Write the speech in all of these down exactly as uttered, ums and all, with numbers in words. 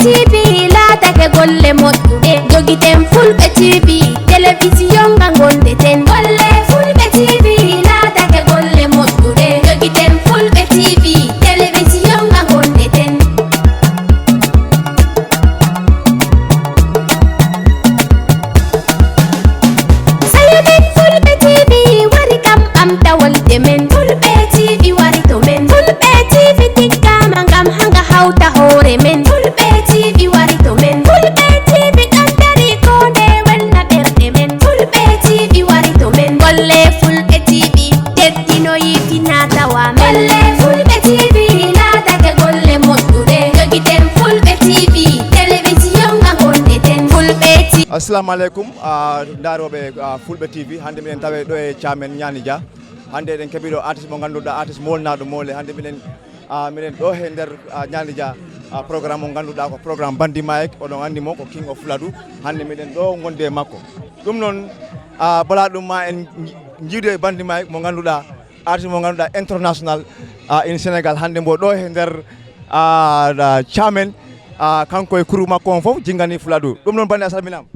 T V laatake golle moƴƴuɗe. Jogiten Fulɓe T V, telewisiyon nga ngonɗen. Golle Fulɓe T V laatake golle moƴƴuɗe. Jogiten Fulɓe T V, telewisiyon nga ngonɗen. Sey min Fulɓe T V wari kam ɓamta wolde men. Fulɓe T V wari to men. Fulɓe T V tiggama ngam hanga hawta hoore men. Fulɓe T V wari to men. Fulɓe T V ɗon dari ko nde welna ɓerɗe men. Fulɓe T V wari to men. Golle Fulɓe T V teddinoyi fina tawa men. Golle Fulɓe T V laatake golle moƴƴuɗe. Jogiten Fulɓe T V, telewisiyon nga ngonɗen. Fulɓe T V. Assalamu aleykum, ah, ndaarooɓe, ah, Fulɓe T V. Hannde miɗen tawe ɗo e Caamen Ñaani Dia. Hannde eɗen keɓi ɗo artiste mo ngannduɗaa, artiste moolnaaɗo moole. Hannde miɗen, ah, miɗen ɗo he nder, ah, Ñaani Dia, ah, programme mo ngannduɗaa ko programme Bandi Mike. Oɗon anndi mo ko King of Fuladu. Hannde miɗen ɗo ngondi e makko. Ɗum noon, ah, bala ɗum ma en nji-, njiidu e Bandi Mike mo ngannduɗaa, artiste mo ngannduɗaa international, ah, in Sénégal. Hannde mbo ɗo he nder, ah, da Caamen, ah, kanko e kuru makko on fof jinngani Fuladu. Ɗum noon bandi a salminaama.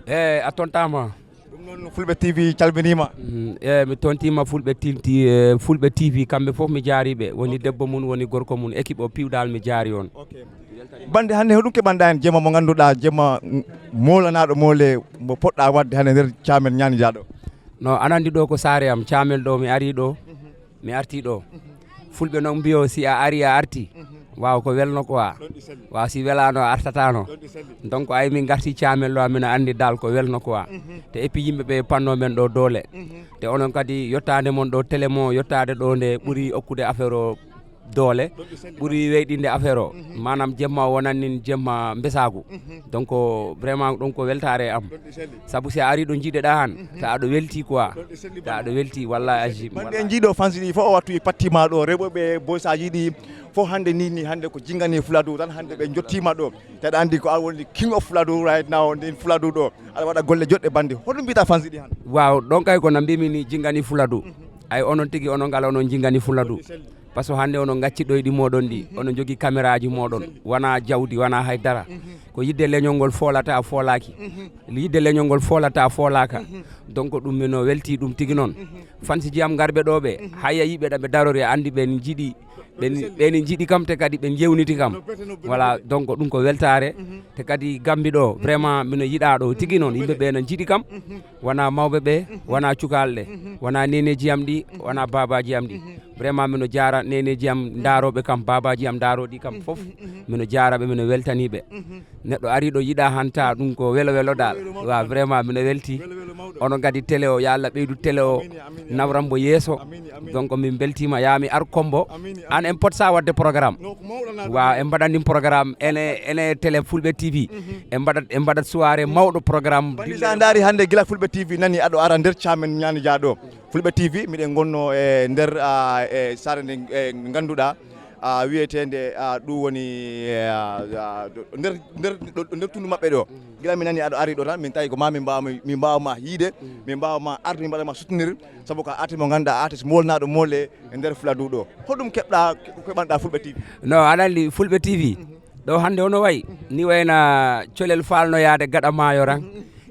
Eyi, a tontaama. Ɗum noon Fulɓe T V calminiima. Mm, eyi, mi tontiima Fulɓe T V, eh, Fulɓe T V kamɓe fof mi jaariiɓe. Woni debbo mum, woni gorko mum, équipe o piiwdal mi jaari on. Ok. Bandi hannde hoɗum keɓanɗaa heen jemma mo ngannduɗaa jemma, mm, moolanaaɗo moole mo poɗɗaa waɗde hannde nder Caamen Ñaani Dia ɗo? No, aɗa anndi ɗo ko saare am, Caamen ɗo mi ari ɗo, mi arti ɗo. Fulɓe noon mbiyo si a ari a arti, waaw ko welno quoi. Waaw si welaano a artataano. Donc ay min ngarti Caamen ɗo, mino anndi dal ko welno quoi. Te et puis yimɓe ɓe panno men ɗo doole. Te onon kadi yottaade mon ɗo télé mo yottaade ɗo nde ɓuri okkude affaire o doole, ɓuri weyɗinde affaire o. Maanaam jemma o wonan nin jemma mbesaagu. Donc vraiment ɗum ko weltaare e am. Sabu si a ari ɗo njiiɗeɗaa han, ta aɗo welti quoi. Ta aɗo welti, wallahi azim. Bandi en njiiɗo fansi ɗi fof o wattu e pattima ɗo, rewɓe ɓe bosaji ɗi fof hannde ni, ni hannde ko jinngani Fuladu tan, hannde ɓe njottiima ɗo. Te aɗa anndi ko an woni king of Fuladu right now, ndin Fuladu ɗo. Aɗa waɗa golle joɗɗe bandi. Hoɗum mbiyta fansi ɗi hannde? Waaw, ɗon kay ko no mbimi ni jinngani Fuladu. Ay onon tigi onon ngala onon jinngani Fuladu. Par ce que hannde onon ngacci ɗoyɗi moɗon ɗi, onon jogii kameraaji moɗon, wonaa jawdi, wonaa hay dara. Ko yidde leñol ngol foolata, foolaaki. Yidde leñol ngol foolata, foolaaka. Donc ɗum mino welti ɗum tigi noon. Fansiji am ngarɓe ɗo ɓe, hay a yiɓe ɗa ɓe darori, a anndi ɓen njiɗi, ɓen, ɓen njiɗi kam te kadi ɓe njewniti kam. Voilà, donc ɗum ko weltaare. Te kadi Gambi ɗo, vraiment mino yiɗa ɗo tigi noon, yimɓe ɓe no njiɗi kam. Wonaa mawɓe ɓe, wonaa cukaaɓe ɓe, wonaa neneeji am ɗi, wonaa baabaaji am ɗi. Vraiment mino jaara neneeji am ndaarooɓe kam, baabaaji am ndaarooɗi kam fof. Mino jaara ɓe, mino weltanii ɓe. Neɗɗo ari ɗo yiɗa hanta ɗum ko welo welo dal. Wa vraiment mino welti. Onon kadi télé o, yo Allah ɓeydu télé o, nawran mbo yeeso. Donc min beltima, ya mi ar kombo. An en potsa wadde programme. Wa en mbaɗan ɗum programme ene, ene télé Fulɓe T V. En mbaɗat, en mbaɗat soirée mawɗo programme. Bandi sa ndaari hannde gila Fulɓe T V nani aɗo ara nder Caamen Ñaani Dia ɗo. Fulɓe T V miɗen ngonno e nder, ah, e saare nde, e ngannduɗaa, ah, wiyeteende, ah, ɗum woni, eh, ah, ah, nder, nder, ɗo, nder tunndu maɓɓe ɗo. Gila mi nani aɗo ari ɗo tan, min tawi ko ma min mbaawa, min mbaawa ma yiide, min mbaawa ma arde, min mbaɗa ma soutenir, sabu ko artiste mo ngannduɗaa, artiste moolnaaɗo moole e nder Fuladu ɗo. Hoɗum keɓɗa, ko keɓanɗa Fulɓe T V? No, aɗa anndi Fulɓe T V, ɗo hannde ono wayi, ni wayna colel faalno yaade gaɗa maayo ran,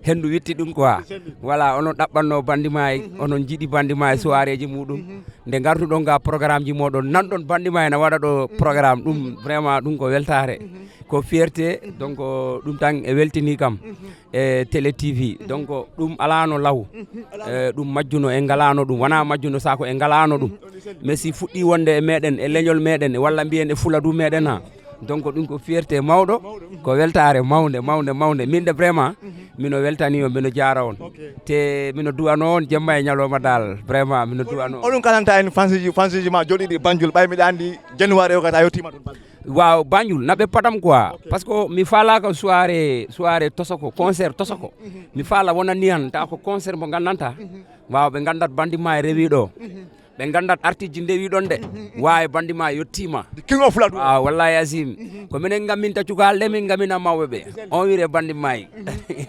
henndu witti ɗum quoi. Voilà, onon ɗaɓɓanno Bandi Mike, onon njiɗi Bandi Mike soiréeji muɗum. Nde ngartuɗon ga programme ji moɗon, nanɗon Bandi Mike na waɗa ɗo programme, ɗum vraiment ɗum ko weltaare. Ko fierté, donc ɗum tan e weltini kam e télé T V. Donc ɗum alano law. Eh, ɗum majjuno en ngalano ɗum, wona majjuno sako en ngalano ɗum. Mais si fuɗɗi wonde e meɗen, e leñol meɗen, walla mbiyen e Fuladu meɗen ha. Donc ɗum ko fierté mawɗo, ko weltare mawnde, mawnde, mawnde. Min de vraiment, mino weltani on, mino jaara on. Te mino du'ano on jemma e ñalawma dal, vraiment, mino du'ano on. Oɗum kalanta en fansiji, fansiji ma joɗiɗi Banjul, ɓay miɗa andi January o kata yottima ɗum Banjul. Waaw, Banjul, naɓe patam quoi. Parce que mi faalaka soirée, soirée tosoko, concert tosoko. Mi faala wonani han, ta ko concert mo gandanta. Waaw, ɓe gandat Bandi Mike rewi ɗo. Ɓe gandat artiste ndewi ɗon de. Waawi Bandi Mike yottima. The king of Fuladu. Ah, wallahi azim. Ko minen gamminta cukalɗe, min gammina mawɓe ɓe. On wire Bandi Mike.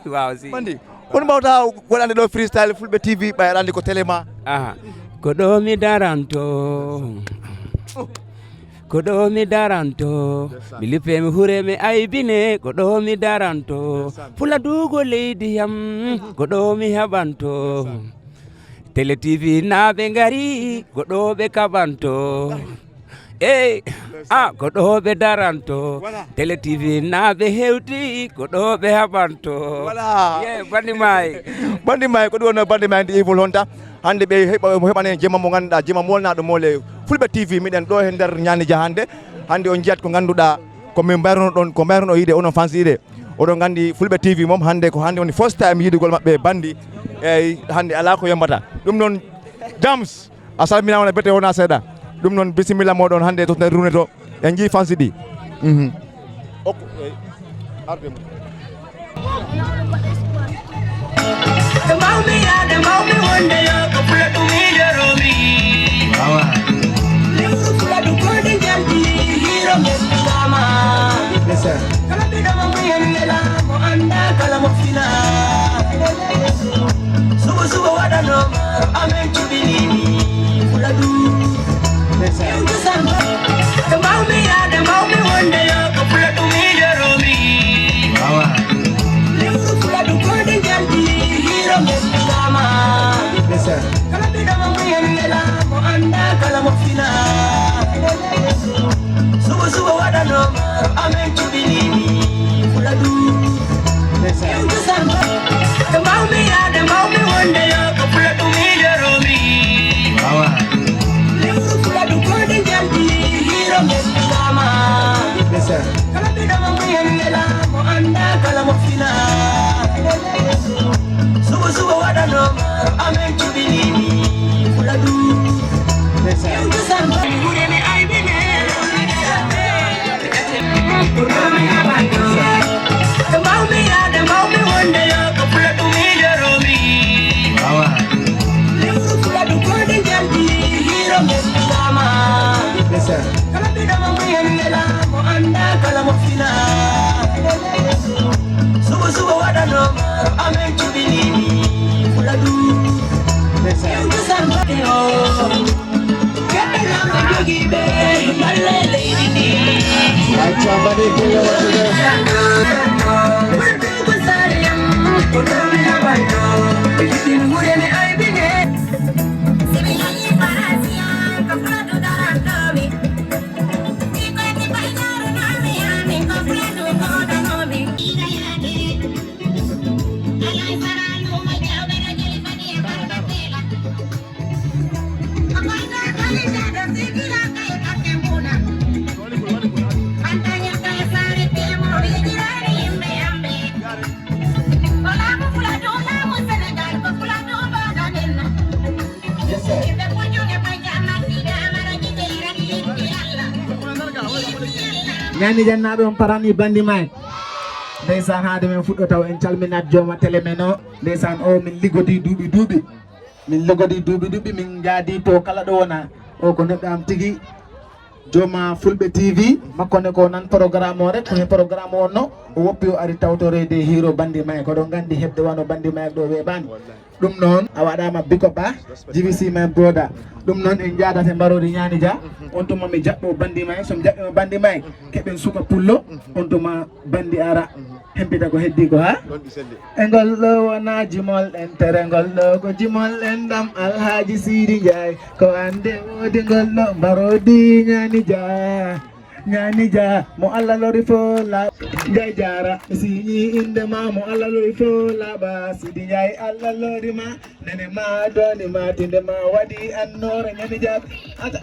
Waaw, si. Bandi, on mbawta waɗande ɗo freestyle Fulɓe T V, ɓay aɗa andi ko télé ma. Aha. Ko ɗo mi daranto. Ko ɗo mi daranto, mi lippe mi hure mi aybine, ko ɗo mi daranto. Pula duugo leydi yam, ko ɗo mi haɓanto. Tele T V naaɓe ngari, ko ɗo ɓe kaɓanto. Ey, a ko ɗo ɓe daranto. Tele T V naaɓe hewti, ko ɗo ɓe haɓanto. Voilà. Ye, bandi maay. Bandi maay, ko ɗum wonno bandi maay ndi Evil Hunter. Hannde ɓe heɓa, mo heɓanen jema mo ngannduɗaa, jema molnaaɗo mole Fulɓe T V, miɗen ɗo he nder Ñaani Jah hannde. Hannde on njiyat ko ngannduɗaa, ko min mbayruno ɗon, ko mbayruno yiide onon fans yiide. Oɗon nganndi Fulɓe T V moom hannde ko hannde woni first time yiidugol maɓɓe bandi. Eyi, hannde alaa ko yombata. Ɗum noon, Jams, a salminaama no bete wonaa seeɗa. Ɗum noon, bisimilla mooɗon hannde to nder rune to. En njii fansi ɗi. Mhm. Okku, eyi, arde mum. Ɓe mbawmi yaade, mbawmi wonde yo ko Fuladu miijoroomi. Awa. Lewru Fuladu koode njaldi, hiiro ngelɗi laama. Ndeysaan. Kala mbiɗo mo muyen nela, mo annda kala mo fina. Suba suba waɗano maaro, amen cuɓinimi Fuladu. Ndeysaan. Yewtu santo, ko mbawmi yaade, mbawmi wonde yo ko Fuladu miijoroomi. Awa. Lewru Fuladu koode njaldi, hiiro ngelɗi laama. Ndeysaan. Kala mbiɗo mo muyen nela, mo annda kala mo fina. Suba suba waɗano maaro, amen cuɓinimi Fuladu. Ndeysaan. Yewtu santo, ko mbawmi yaade, mbawmi wonde yo ko Fuladu miijoroomi. Awa. Lewru Fuladu koode njaldi, hiiro ngelɗi laama. Ndeysaan. Kala mbiɗo mo muyen nela, mo annda kala mo fina. Suba suba waɗano maaro, amen cuɓinimi Fuladu. Ndeysaan. Yewtu santo, mi hure mi aybine. Ko ɗo mi haɓanto. Ko mbawmi yaade, mbawmi wonde yo ko Fuladu miijoroomi. Awa. Lewru Fuladu koode njaldi, hiiro ngelɗi laama. Ndeysaan. Kala mbiɗo mo muyen nela, mo annda kala mo fina. Suba suba waɗano maaro, amen cuɓinimi Fuladu. Ndeysaan. Yewtu santo. Ñaani Jah naaɓe, on parani Bandi Mike. Ndeysaan, haade men fuɗɗo taw en calminat jooma tele men o. Ndeysaan, o min liggodii duuɓi duuɓi. Min liggodii duuɓi duuɓi, min njaadi to kala ɗo wona. O ko neɗɗo am tigi. Jooma Fulɓe T V, makko ne ko nan programme o rek, ko he programme o wonno, o woppi o ari tawtoreede hiiro Bandi Mike. Oɗon nganndi heɓde wano Bandi Mike ɗo weeɓaani. Ɗum noon, a waɗaama Biko Ba, G V C men Broda. Ɗum noon, en njaadat e mbaroodi Ñaani Jah. On tuma mi jaɓɓo Bandi Mike, so mi jaɓɓiima Bandi Mike, keɓen suka pullo, on tuma Bandi ara. Hempita ko heddi ko ha? Ɗon ɗi selli. E ngol ɗo wona jimol entere, ngol ɗo ko jimol enɗam Alhaji Sidi Ndiaye. Ko ande woodi ngol ɗo mbaroodi Ñaani Jah. Ñaani Jah, mo Allah lori fo la. Ndiaye Diarra, mi siñi inde ma, mo Allah lori fo laaɓa. Sidi Ndiaye, Allah lori ma, nene ma, doni ma, tinde ma waɗi annoora Ñaani Jah. Ata.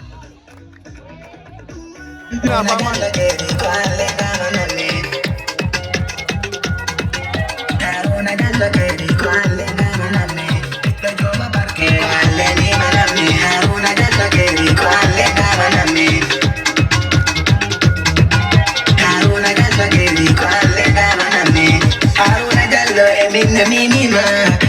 Haruna Jallo e min ne mimima,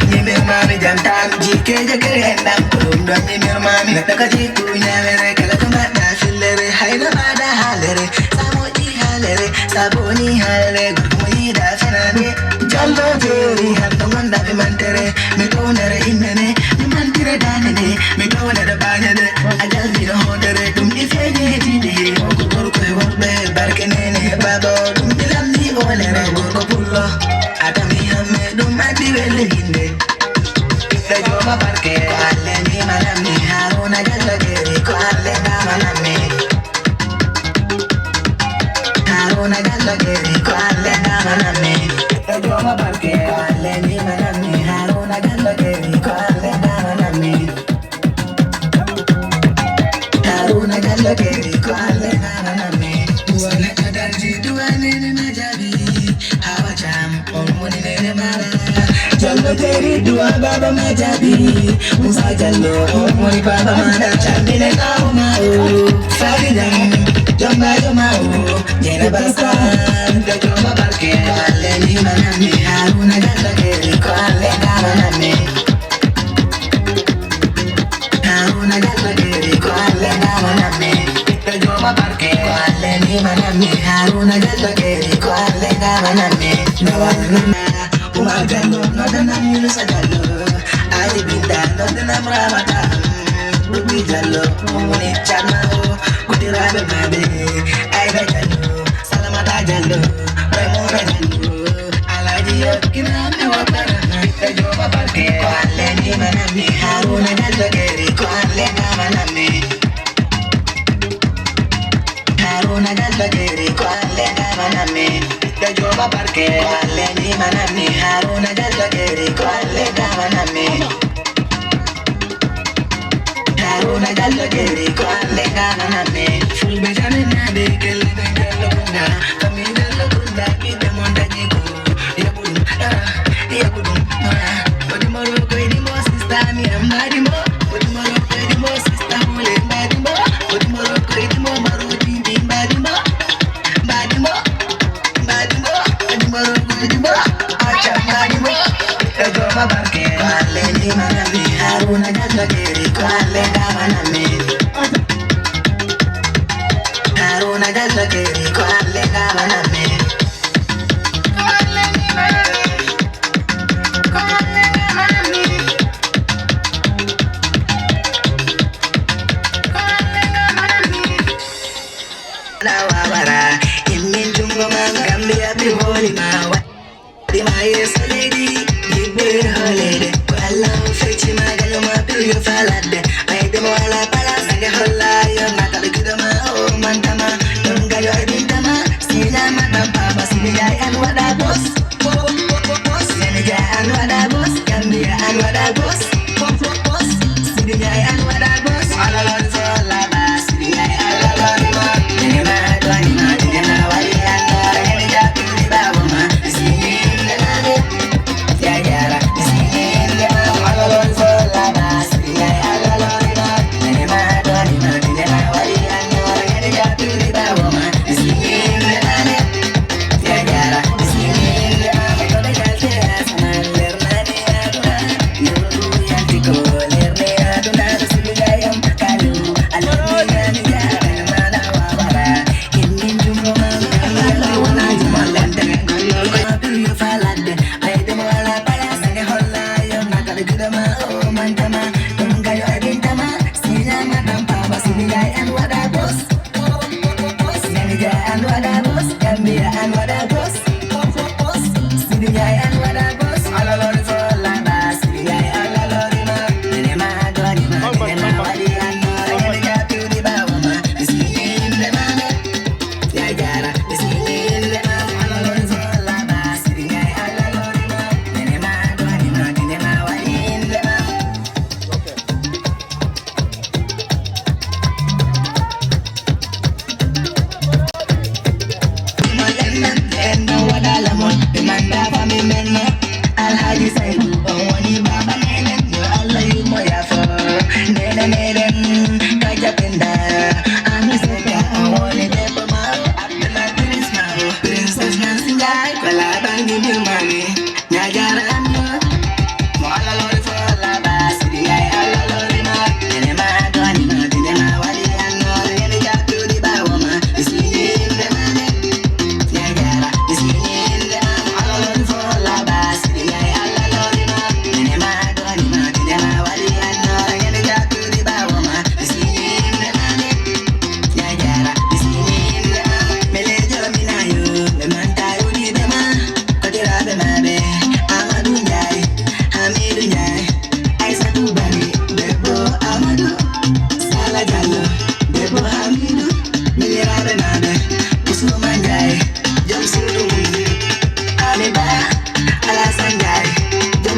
mimir mami jam tam jikeje ke en ɗam ɗum ɗon mimir mami. Neɗɗo ka jikku ñawere kala ko mbaɗɗa fillere hayna mbaɗa haalere. Sa moƴƴi haalere, sa boni haalere, gorko mo yiɗa fenande. Jallo jeeri hande wonɗa ɓe mantere, mi townere innene, mi mantire danene, mi townere bañede. A jalmino hoodere, ɗum ɗi feeñi heddiɗe he. Ɗo ɗum ɓilamni, o nene gorko pullo. Adami hamme ɗum addi welle hinde. Ɓiɓɓe jooma barke, ko Alle ni manammi. Haruna Jallo Geri, ko Alle na manammi. Haruna Jallo Geri, ko Alle na manammi. Ɓiɓɓe jooma barke, ko Alle ni manammi. Haruna Jallo Geri, ko Alle na manammi. Haruna Jallo Geri, ko Alle na manammi. Wala kadarji duwa nene majabi. Awa Cham, on woni nene mara. Jallo Geri duwa baba majabi. Musa Jallo, on woni baba mara. Cham mine kawo ma o. Fari jam, jomba joma o. Jena basa, da jomba barke. Ko Alle ni manammi. Haruna Jallo Geri, ko Alle na manammi. Haruna Jallo Geri, ko Alle na manammi. Ɓiɓɓe jooma barke, ko Alle ni manammi. Haruna Jallo Geri, ko Alle na manammi. Ndawal nana, Umar Jallo, noddanam Yunusa Jallo. Ali Binta, noddanam Ramata. Rubi Jallo, Umuni Chama o, Kudiraaɓe maɓɓe. Aida Jallo, Salamata Jallo, Maimuna Jallo. Alhaji Yokki na mi wabara. Ɓiɓɓe jooma barke, ko Alle ni manammi. Haruna Jallo Geri, ko Alle na manammi. Haruna Jallo Geri, ko Alle na manammi. Ɓiɓɓe jooma barke, ko Alle ni manammi. Haruna Jallo Geri, ko Alle na manammi. Haruna Jallo Geri, ko Alle na manammi. Fulɓe jaminaaɓe, kelle ɓe Jallo Kunda. Kami Jallo Kunda, ɓiɓɓe mon dañi ko. Yaɓu ɗum, ah, yaɓu ɗum, ah. Ko ɗimo ɗo, ko ɗimo sista, mi am mbaɗi mo. Ko ɗimo ɗo, ko ɗimo sista, hule mbaɗi mo. Ko ɗimo ɗo, ko ɗimo maro, tindi mbaɗi mo. Mbaɗi mo, mbaɗi mo, ko ɗimo ɗo, ko ɗimo. Acca mbaɗi mo. E jooma barke, ko Alle ni manammi. Haruna Jallo Geri, ko Alle na manammi. Haruna Jallo Geri, ko Alle na manammi. Wawara, immin jungo ma, Gambia bi holi ma. Waɗi ma yeeso leydi, yimɓe holeede. Ko Allah on fecci ma, gaño ma, piriyo fa ladde. Ɓayde mo ala pala, sage holla, yo ma, kala giɗo ma, o mantama. Ɗon gaño e bintama, sinama ɗan papa, sini jay en waɗa boss. Boss, boss, boss, boss. Sini jay en waɗa boss, Gambia en waɗa boss. Boss, boss, boss. Sini jay en waɗa boss. Ala lori fo laba, sini jay ala lori ma. Nene ma, doni ma, nene ma, wari ando, nene ja, tuli bawo ma. Sini jay en waɗa boss. Alhaji Saidu, on woni baba nenen, yo Allah yurmo yafo. Nene nenen, kaja penda, ami seka, on woni debbo maro, Abdullah Prince maro, Princess Nancy Njai, kola bangi bilmani. Nyajara anyo. Mo Allah lori fo Allah ba, sidi ay Allah lori ma. Nene ma doni ma, dine ma wali anyo. Nene jatu di ba wo ma. Isini inde ma ne. Nyajara, isini inde ma. Mo Allah lori fo Allah ba, sidi ay Allah lori ma.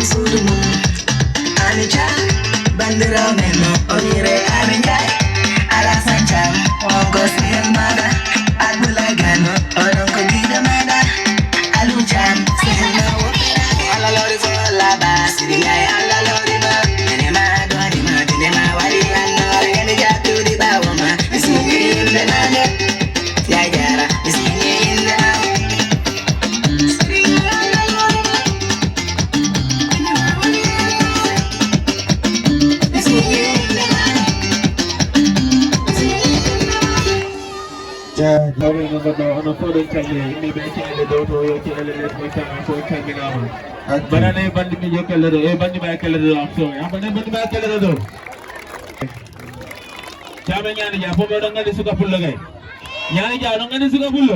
Suudu mum, Ami Jah, bandirawo men no, o wiyre Ami Njaay, Alasan Caam, on ko sehil maɗa, Abdullah Gano, oɗon ko giɗo maɗa, Aliou Thiam, sehil ma woɗɗiraɓe. Allah lori fo laba, Sidi Njaay, Allah lori ma, nene ma, doni ma, dine ma, wali annore, gani jattuɗi ɓawo ma, mi sigi yimɓe ma nde, Njaay Jara, mi sigi yimɓe ma. Jawɓe no goɗɗo, onon fof ɗon calmini, inniiɓe e caɗeele dow to, yo caɗeele les, on calmini, fof calminaama. Mbaɗane bandi mi yo kelle ɗo, e bandi ma e kelle ɗo, am so, am mbaɗane bandi ma e kelle ɗo. Caame ñaani ja, fof oɗon nganndi suka pullo kay. Ñaani ja, oɗon nganndi suka pullo.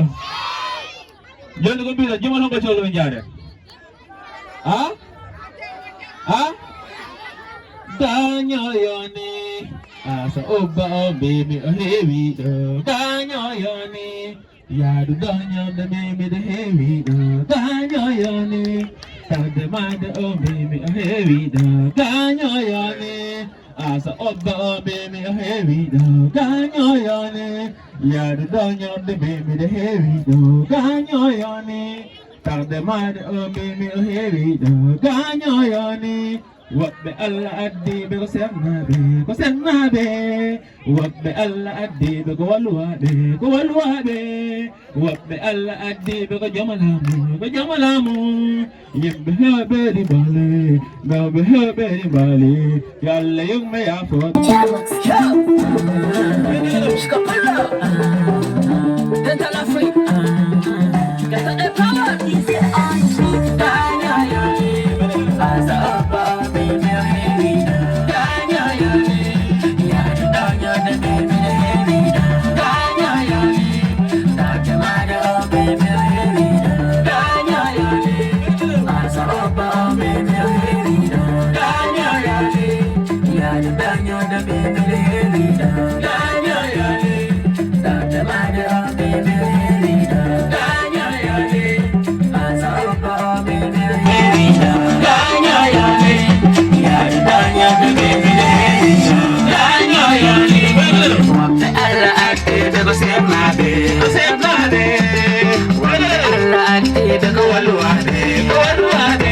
Jooni ko mbiɗo, juma toon ko cowlo min jaade. Ha? Ha? Dañoyoni. Asa obba o mbimi o heewi ɗo. Dañoyoni. Yaadu dañorde mbimi ɗo heewi ɗo. Dañoyoni. Tawde maade o mbimi o heewi ɗo. Dañoyoni. Asa obba o mbimi o heewi ɗo. Dañoyoni. Yaadu dañorde mbimi ɗo heewi ɗo. Dañoyoni. Tarde maade o mbimi o heewi ɗo gañoyoni. Woɓɓe Allah addi ɓe ko sernaaɓe, ko sernaaɓe. Woɓɓe Allah addi ɓe ko waluwaaɓe, ko waluwaaɓe. Woɓɓe Allah addi ɓe ko jomalaamu, ko jomalaamu. Yimɓe heewɓe ɗi mbaali, mawɓe heewɓe ɗi mbaali. Yo Allah yurme yaafo. Jusqu'à Pala, Dental Afrique, Gata de Power. Woɓɓe Allah addi ɓe ko sernaaɓe, ko sernaaɓe. Woɓɓe Allah addi ɓe ko waluwaaɓe, ko waluwaaɓe.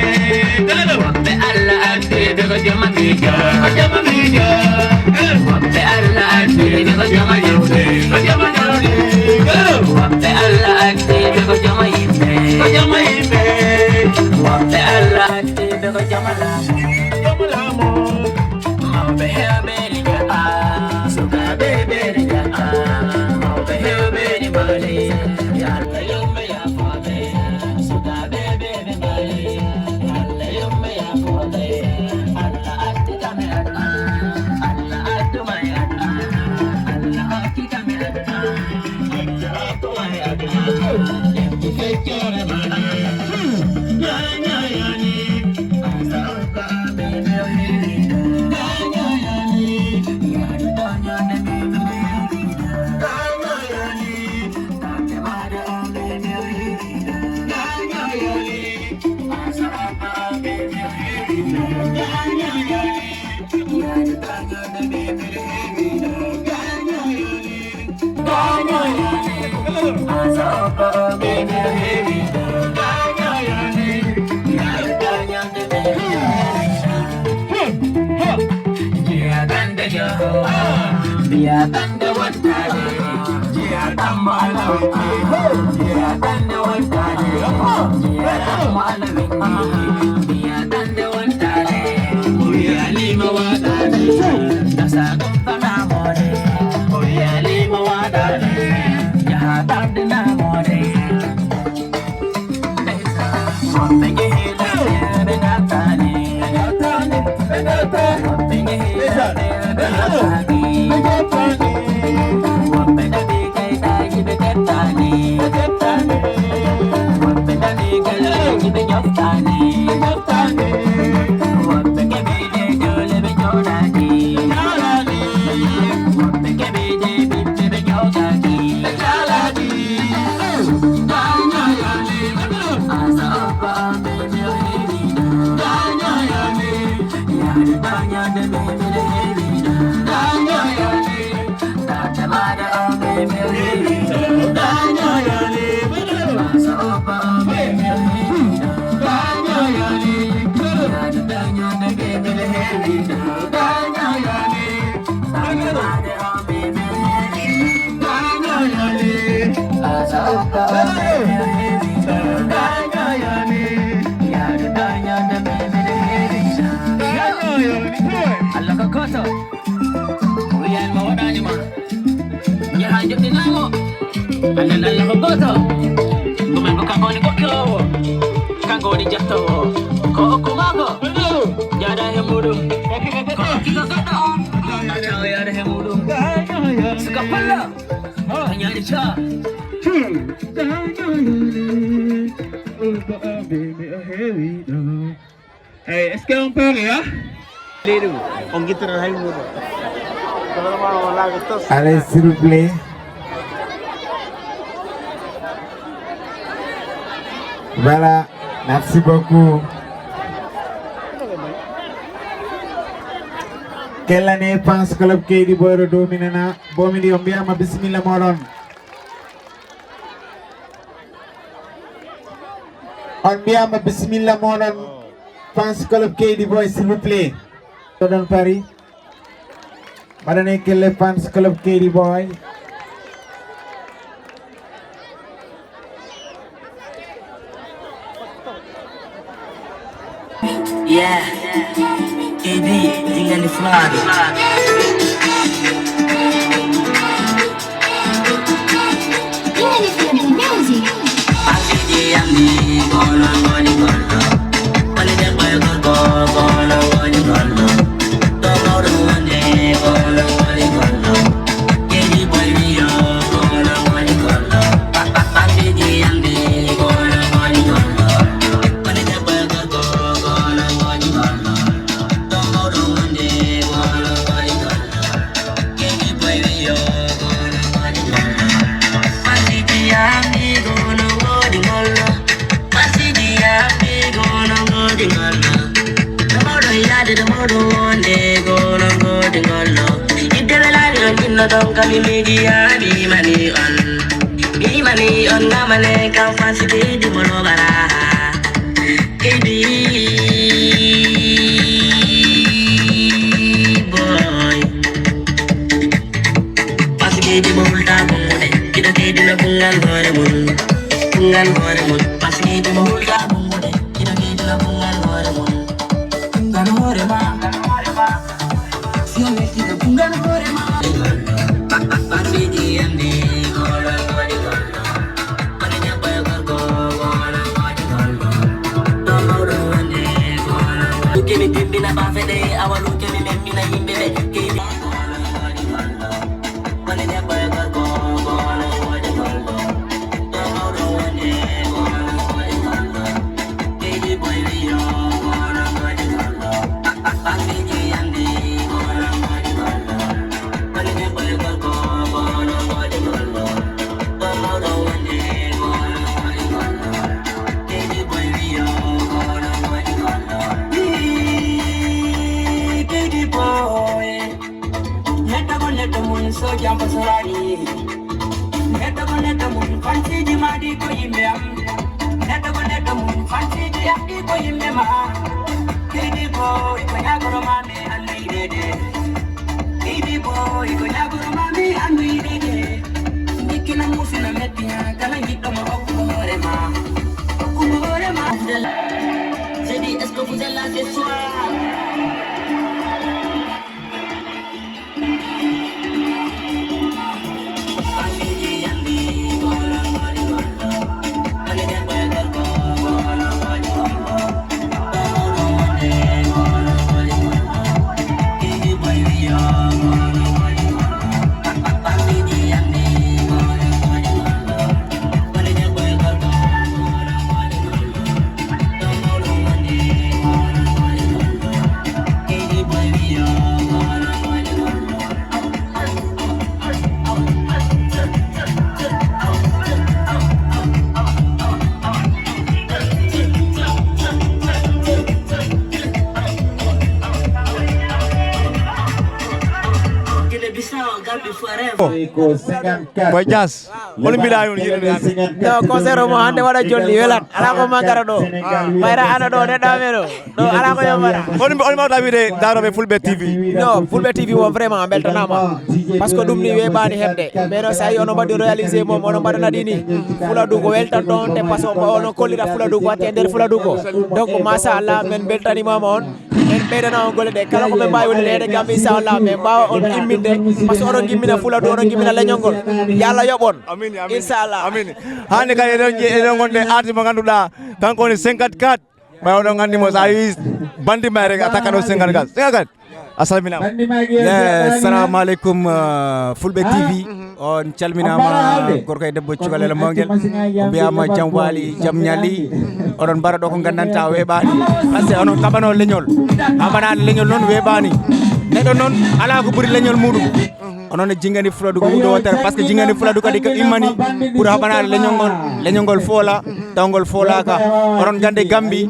Woɓɓe Allah addi ɓe ko joma miijo, ko joma miijo. Woɓɓe Allah addi ɓe ko joma jawdi, ko joma jawdi. Woɓɓe Allah addi ɓe ko joma yimɓe, ko joma yimɓe. Woɓɓe Allah addi ɓe ko joma laamu, joma laamu. Mawɓe heewɓe ene njaha, sukaaɓe ɓe ene njaha. Mawɓe heewɓe ene mbaali, yo Allah yurme yaafooɓe. Sukaaɓe ɓe ene mbaali, yo Allah yurme yaafooɓe. Allah addi kam e aduna, Allah addu ma e aduna. Allah hokki kam e aduna, Allah hokku ma e aduna. Ƴetti feccere ma. Mbiya tan nde wontade, mbiya tan mo Alla wonti, mbiya tan nde wontade, mbiya tan mo Alla windi, mbiya tan nde wontade, o wiya lima watade, gasa ɗum ko namode, o wiya lima watade, jaha tamde namode. Woɓɓe njehi ɓe ngattaani. Woɓɓe njehi ɓe ngattaaki. Woɓɓe ɗaɓi kayitaaji ɓe keɓtaani. Woɓɓe ɗaɓi galleeji ɓe njoftaani. Woɓɓe keɓi ley doole ɓe jooɗaaki. Woɓɓe keɓi ley ɓiɓɓe ɓe jooɗaaki. Asa Obba, baby, oh, baby, oh. Allah ko gooto. O wiyan ma waɗaani ma. Njaha joɗɗinaa mo. Annan Allah ko gooto. Ɗumen ko kanko woni gokkoowo. Kanko woni jattoowo. Ko okku maako. Jaada he muɗum. Ko okki ko goɗɗo. Tawa yaada he muɗum. Suka palla. Ñaari ca. Hey, est-ce qu'on peut rire? Leydi mum, on guittata hay muudo. Allez, s'il vous plaît. Voilà, merci beaucoup. Kella ne fans club Keydi Boy ɗo dominana, bomi ɗi on mbiyama bisimilla moɗon. On mbiyama bisimilla moɗon. Fans club Keydi Boy, s'il vous plaît. Oɗon pari? Mbaɗane kelle fans club Keydi Boy. Yeah. Keydi, ɗingani fulaɓe. Ɗingani fulaɓe music. Pasiji yamni, golo, goli, golo. Woni debbo e gorko, golo, goli, golo. Ɗo mawɗo wonde, golo, goli, golo. Keydi Boy wiyo, golo, goli, golo. Pa, pa, pasiji yamni, golo, goli, golo. Woni debbo e gorko, golo, goli, golo. Ɗo mawɗo wonde, golo, goli, golo. Kami miji ya mi mani on, mi mani on ngamane kam fasiki di molo bara. Keydi Boy. Parce que di mo hulta bungude, kiɗo Keydi na bungal hoore mun. Bungal hoore mun. Parce que di mo hulta bungude, kiɗo Keydi na bungal hoore mun. Bungal hoore ma. Si o welti na bungal hoore ma. Ba, ba, ba, si di yandi, hoore, hoore, hoore. Kemi dimbina ba fede, awalu kemi membina yimbe be. Kemi Neɗɗo ko neɗɗo mum, soja mo sorani. Neɗɗo ko neɗɗo mum, fansiji maɗi ko yimɓe am. Neɗɗo ko neɗɗo mum, fansiji yaɗɗi ko yimɓe ma. Keydi Boy, ko ñagoro ma mi annoyde de. Keydi Boy, ko ñagoro ma mi annoyde de. Ndikkina musina mettiya, kala yiɗɗo ma okku mo hoore ma. Okku mo hoore ma. J'ai dit, est-ce que vous êtes là ce soir? Boy Dias, hol mbiɗa on yiɗude? No, concert o mo hannde waɗa jolli, welat. Alaa ko mankata ɗo. Ɓayra ana ɗo, neɗɗo amen o. Ɗo alaa ko yombata. Hol mbi-, hol mbawɗa wiide daaroɓe Fulɓe T V? No, Fulɓe T V o vraiment beltanaama. Parce que ɗum ni weeɓaani heɓde. Ɓeɗo so tawi onon mbaɗi réalisé mom, onon mbaɗana ɗi ni. Fuladu ko weltan ɗon te, parce que onon kollira Fuladu ko watti e nder Fuladu ko. Donc, machallah, men beltanimaama on. Men ɓeydana on golle ɗe. Kala ko men mbaawi wonde heede Gambie, inchallah, men mbaawa on imminde. Parce que oɗon gimmina Fuladu, oɗon gimmina leñol ngol. Yo Allah yoɓ on. Amin, amin. Inchallah. Amin. Hannde kadi eɗen je-, eɗen gonde artiste mo ngannduɗaa, kanko woni cinquante-quatre. Ɓay oɗon anndi mo, so a yii bandi may rek, a takkat o cinquante-quatre. Cinquante-quatre. A salminaama. Yes, salamu aleykum, uh, Fulɓe T V. On calminaama, gorko e debbo, cukalel e mawngel. O mbiyaama jam waali, jam ñaali. Oɗon mbaɗa ɗo ko nganndantaa weeɓaani. Parce que onon kaɓano leñol. Haɓanaade leñol noon weeɓaani. Neɗɗo noon alaa ko ɓuri leñol muɗum. Onon e Jingani Fuladu ko ɗum ɗo waɗata, parce que Jingani Fuladu kadi ko immani pour haɓanaade leñol ngol. Leñol ngol foola, taw ngol foolaaka. Oɗon nganndi Gambi,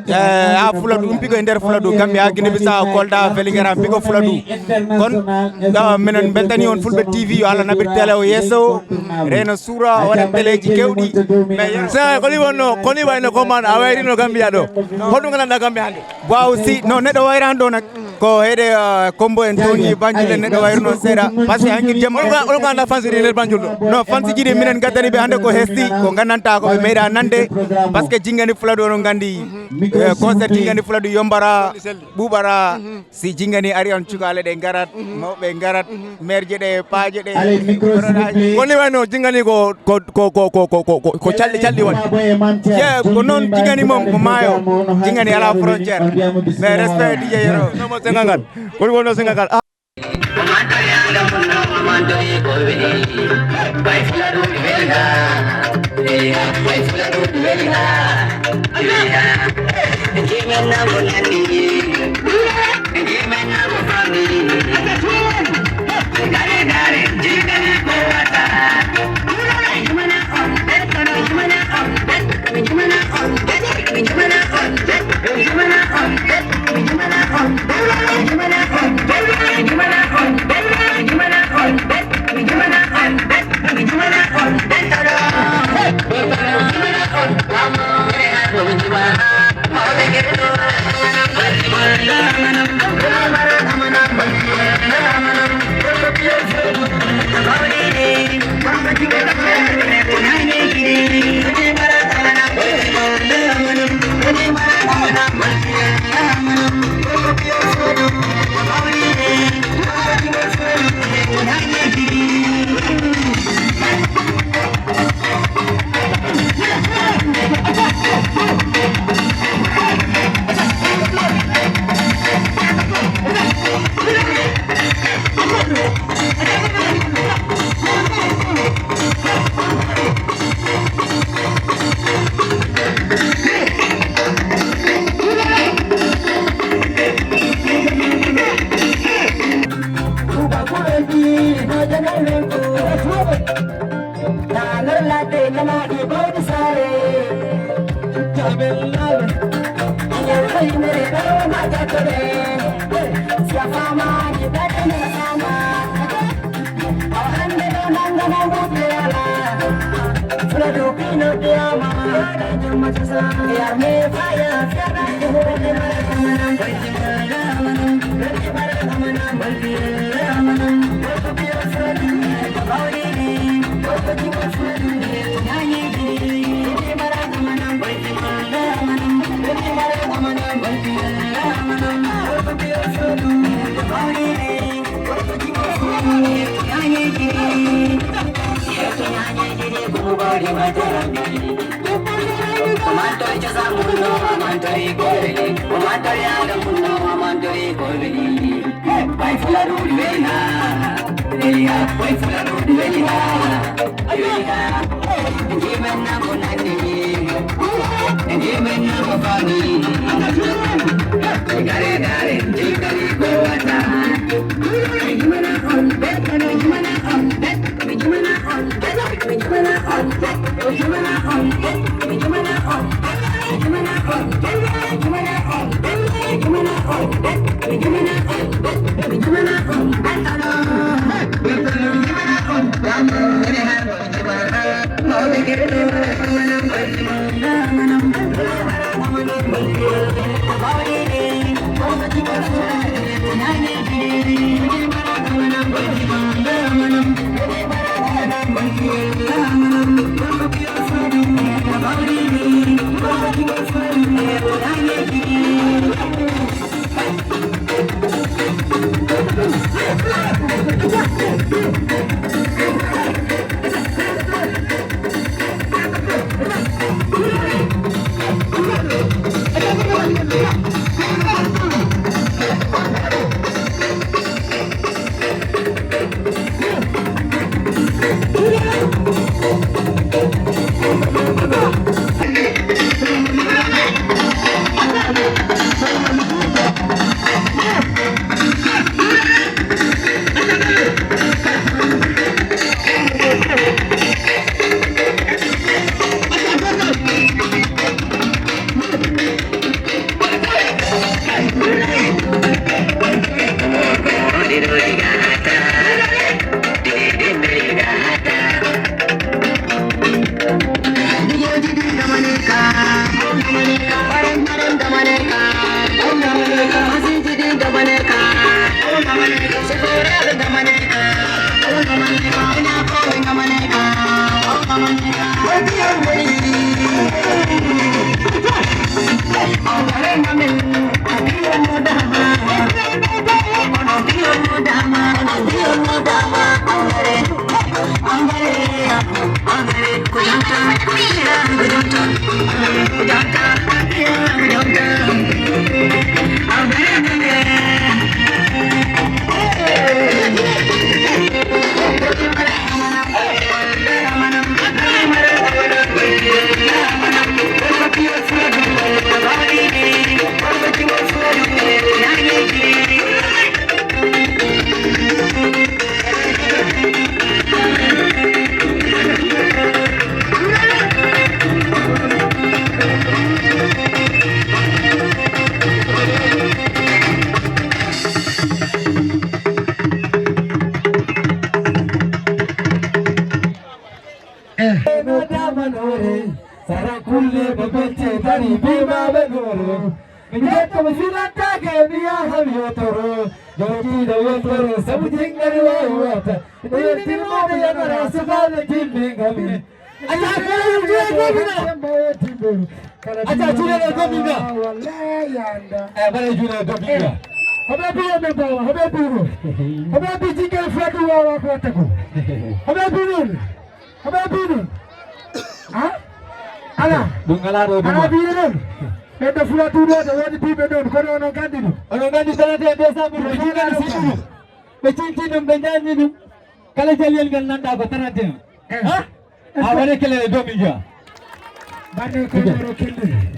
eh, a Fuladu, ɗum pigo e nder Fuladu, Gambi haa Guinée Bissau, Kolda, Vélingara, pigo Fuladu. Kon, ɗo minen mbeltani on Fulɓe T V, yo Allah naɓir télé o yeeso, reeno suura, waɗa téléji kewɗi. Mais yer- Sa, ko ni wonno, ko ni wayno commande, a wayrino Gambia ɗo. Hoɗum nganndanɗaa Gambia hannde? Waaw, si, no neɗɗo wayran ɗo nak, ko heede, uh, Kombo en tooñi Banjul en, neɗɗo wayruno seeɗa. Parce que hanki jam. Oɗon ko, oɗon ko annda fansi ɗi nder Banjul ɗo? No, fansi ji ɗi minen gaddani ɓe hannde ko hesti, ko nganndantaa ko ɓe meeɗa nande. Parce que Jingani Fuladu oɗon nganndi, eh, concert Jingani Fuladu yombara, ɓuuɓara. Si Jingani ari on cukaale ɗe ngarat, mawɓe ngarat, merje ɗe, paaje ɗe. Allez, micro, s'il vous plaît. Ko ni wayno Jingani ko, ko, ko calɗi, calɗi waɗi. Ye, ko noon Jingani mom ko maayo. Jingani alaa frontière. Mais respect D J Yero. No mo senga ngal. Ko ɗum wonno senga ngal. Ah. Eno damanoore, sara kulle ɓe becce dari bimaɓe nooro. Mi ƴetta mi filantaake mi yaha mi yotoro. Jooɗiiɗo yotoro sabu jingari waawi wata. Ɗirɗirmooɓe yanara sukaaɓe timmi ngami. Aca juuɗe ɗo dominga. Aca juuɗe ɗo dominga. Wallahi anda. Eh, bare juuɗe dominga. Hoɓe biyo ɓe bawa, hoɓe biyo. Hoɓe bi jingari fatu wawa ko tago. Hoɓe bi non. Hoɓe bi non. Ha? Ala. Ɗum ngala ɗo ɗum. Ala biye non. Ɓe ɗo fula tuɗo to woni biɓe ɗon kono onon gandi ɗum. Onon gandi trente et un décembre ɓe jingari siɗɗu ɗum. Ɓe cinti ɗum ɓe ñañi ɗum. Kala jalliyel ngal nanɗa ko trente et un. Eh. Ha? A waɗe kelele domi joa. Bande ko maro kelle.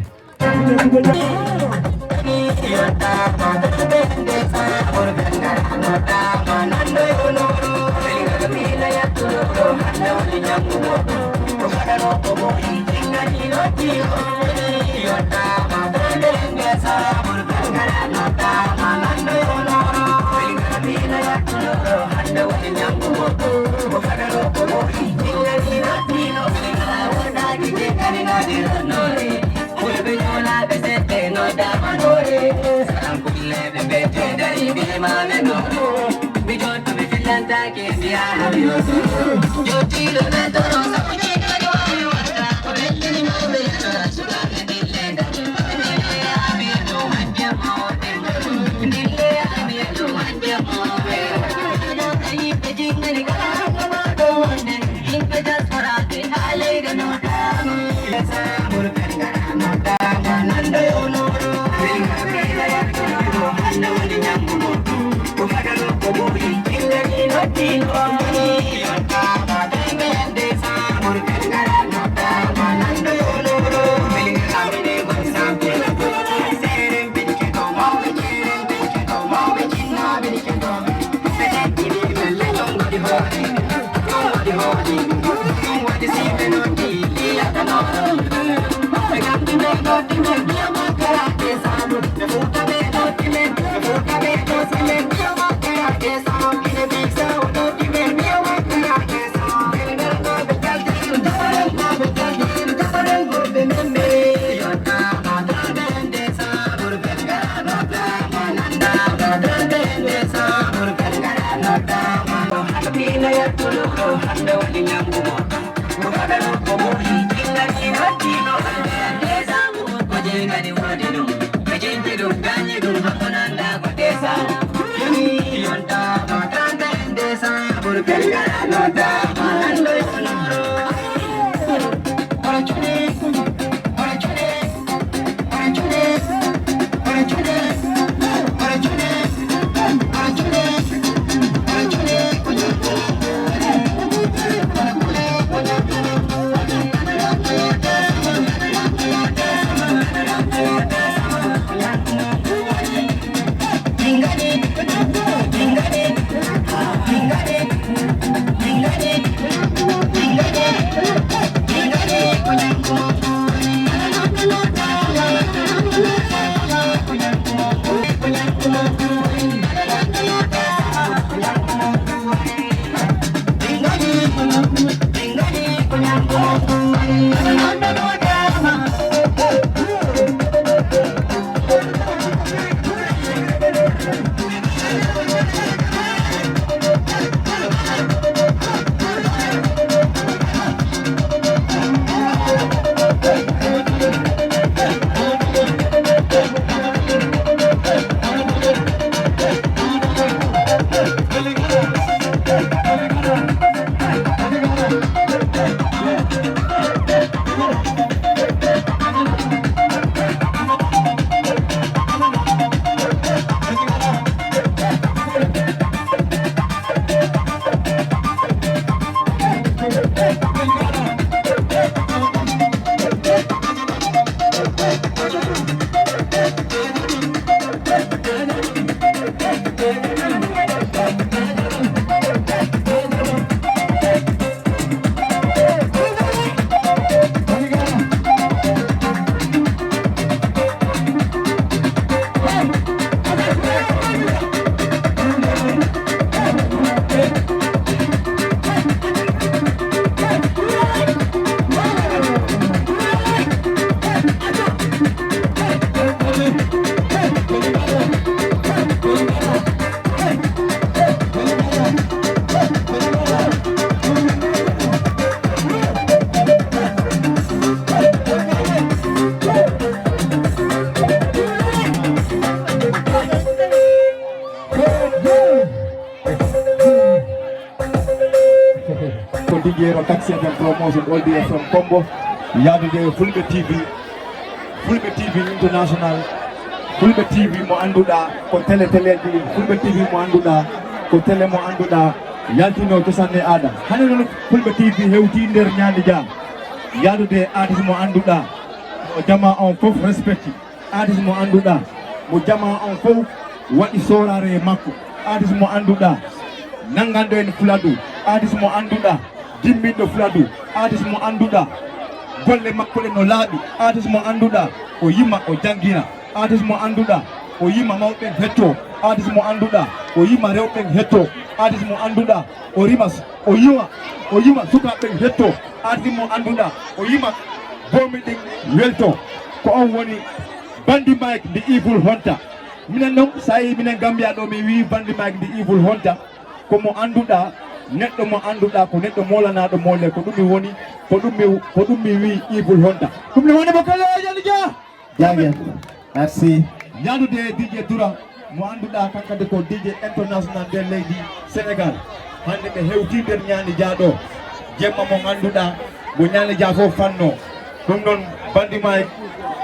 Yero Taxi F M Promotion, Oldie F M Kombo, yaadude Fulɓe T V, Fulɓe T V International, Fulɓe T V mo annduɗaa ko télé téléji, Fulɓe T V mo annduɗaa ko télé mo annduɗaa yaltino cosaan e aada. Hannde noon Fulɓe T V hewtii nder ñaande jam, yaadude artiste mo annduɗaa, mo jamaa on fof respecti. Artiste mo annduɗaa, mo jamaa on fof waɗi sooraare e makko. Artiste mo annduɗaa, nannganɗo en Fuladu. Artiste mo annduɗaa, dimmbinɗo Fuladu. Artiste mo annduɗaa, golle makko ɗe no laaɓi. Artiste mo annduɗaa, o yima, o janngira. Artiste mo annduɗaa, o yima, mawɓe ɓen hettoo. Artiste mo annduɗaa, o yima, rewɓe ɓen hettoo. Artiste mo annduɗaa, o rima, o yima, o yima, sukaaɓe ɓen hettoo. Artiste mo annduɗaa, o yima, boomi ɗin weltoo. Ko on woni Bandi Mike, the evil hunter. Minen noon, so a yii minen Gambia ɗo, mi wii Bandi Mike, the evil hunter, ko mo annduɗaa, neɗɗo mo annduɗaa, ko neɗɗo moolanaaɗo moole, ko ɗum mi woni, ko ɗum mi, ko ɗum mi wii evil hunter. Ɗum ne woni mo kala e Yandi Dia. Jaajëf. Merci. Yaadude D J Dura, mo annduɗaa kankadi ko D J international nder leydi Sénégal. Hannde ɓe hewtii nder ñaande jaaɗo. Jemma mo ngannduɗaa, mo ñaande jaa fof fanno. Ɗum noon, Bandi Mike,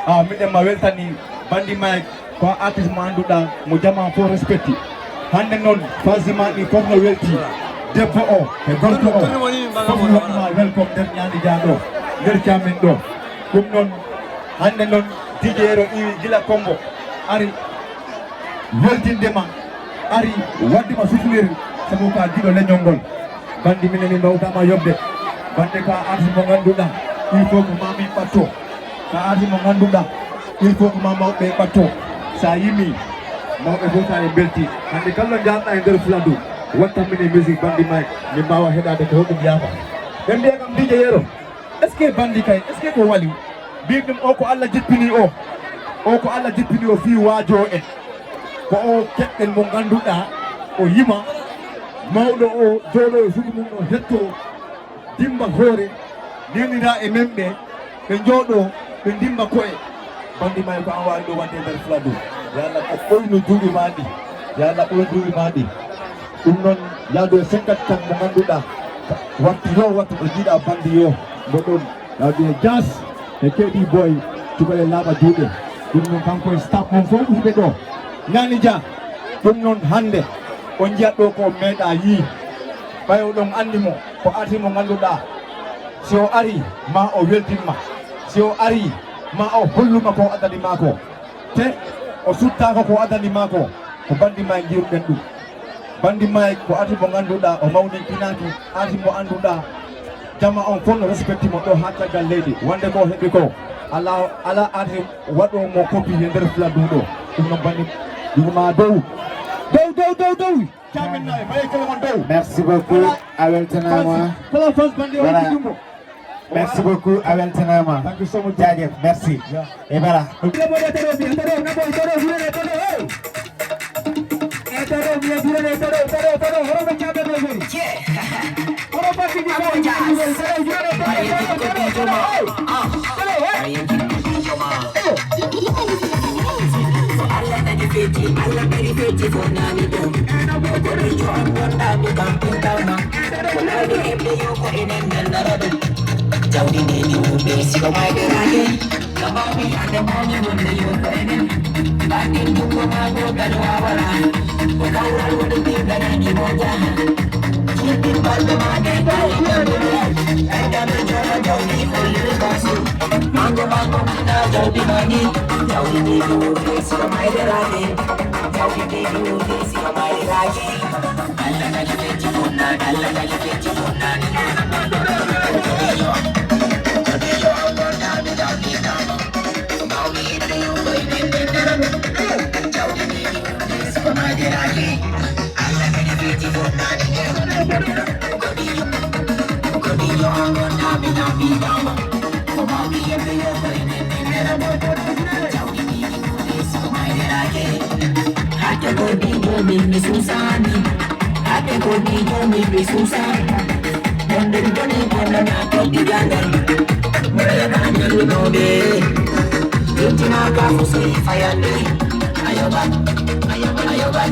a, miɗen ma weltani. Bandi Mike ko artiste mo annduɗaa, mo jamaa fof respecti. Hannde noon, fans ma ɗi fof no welti. Debbo o e gorko o fof no waɗ ma welcome nder ñaande jaaɗo, nder caamen ɗo. Ɗum noon, hannde noon, D J Yero iwi gila Kombo, ari weltinde ma, ari waɗde ma sufliri, sabu ka giɗo leñol ngol. Bandi minen min mbawtaa ma yoɓde. Bandi ka artiste mo ngannduɗaa, il faut que ma min ɓatto. Ka artiste mo ngannduɗaa, il faut que ma mawɓe ɓatto. Sa yimi, mawɓe fof sa e belti. Hannde kala njaarɗaa e nder Fuladu, wattan min e musique Bandi Mike, min mbaawa heɗaade ko hoɗum yaafa. Ɓe mbiya kam D J Yero. Est-ce que Bandi kay, est-ce que ko wali? Mbiɗum o ko Allah jippini o. O ko Allah jippini o fii waajoo en. Ko o keɓɗen mo ngannduɗaa, o yima, mawɗo o jooɗo e suudu mum o hettoo, dimba hoore, neniraa e men ɓe, ɓe njooɗoo, ɓe ndimba koye. Bandi Mike ko an waawi ɗo waɗde e nder Fuladu. Yo Allah ko ɓoynu duuɓi maa ɗi. Yo Allah ɓoynu duuɓi maa ɗi. Ɗum noon, yaadu e cinquante ans mo ngannduɗaa, wattu yo wattu ɗo jiiɗa Bandi yo, mbo ɗon, yaadu e Jaas, e K D Boy, cukalel laaɓa juuɗe. Ɗum noon, kanko e staff mum fof ɓurɓe ɗo. Ñaani Dia, ɗum noon hannde, on njiyat ɗo ko on meeɗaa yii. Ɓay oɗon anndi mo, ko arti mo ngannduɗaa, si o arii, ma o weltin ma. Si o arii, ma o hollu ma ko o addani ma ko. Te o suttaaka ko o addani ma ko, ko Bandi Mike njiiruɗen ɗum. Bandi Mike ko arti mo ngannduɗaa, o mawninkinaaki, arti mo annduɗaa. Jama on fof no respecti mo ɗo haa caggal leydi. Wonde ko o heɓi ko, alaa, alaa arti waɗo mo kopi e nder Fuladu ɗo. Ɗum noon Bandi, jugo ma dow. Dow, dow, dow, dow. Caamen nayi, maye kala mon dow. Merci beaucoup. Voilà. A weltanaama. Fans, kala fans Bandi o Voilà. Itti Jumbo. Merci beaucoup, a weltanaama. Thank you so much. Jaajëf, merci. Yeah. Et voilà. Jawdi ndi ndi wumbi siko maydiraje. Kamami ande moni wonde yurko enen. Baɗɗin jungo ma gotal wawara. Ko kawral woni ɓirɗanani mo jaha. Jiɗɗin balɗe ma ɗe kala ɓerɗe. Ɓeydaɓe joɗo jawdi holliri basu. Mango mango manda jawdi mani. Jawdi ndi ndi wumbi siko maydiraje. Jawdi ndi ndi wumbi siko maydiraje. Ate ko dijo min mi susani. Ate ko dijo min mi susani. Donde doni kona na ko digande. Maya ba nyalu dobe. Tintina ka fusi fayande. Ayoba, ayoba, ayoba.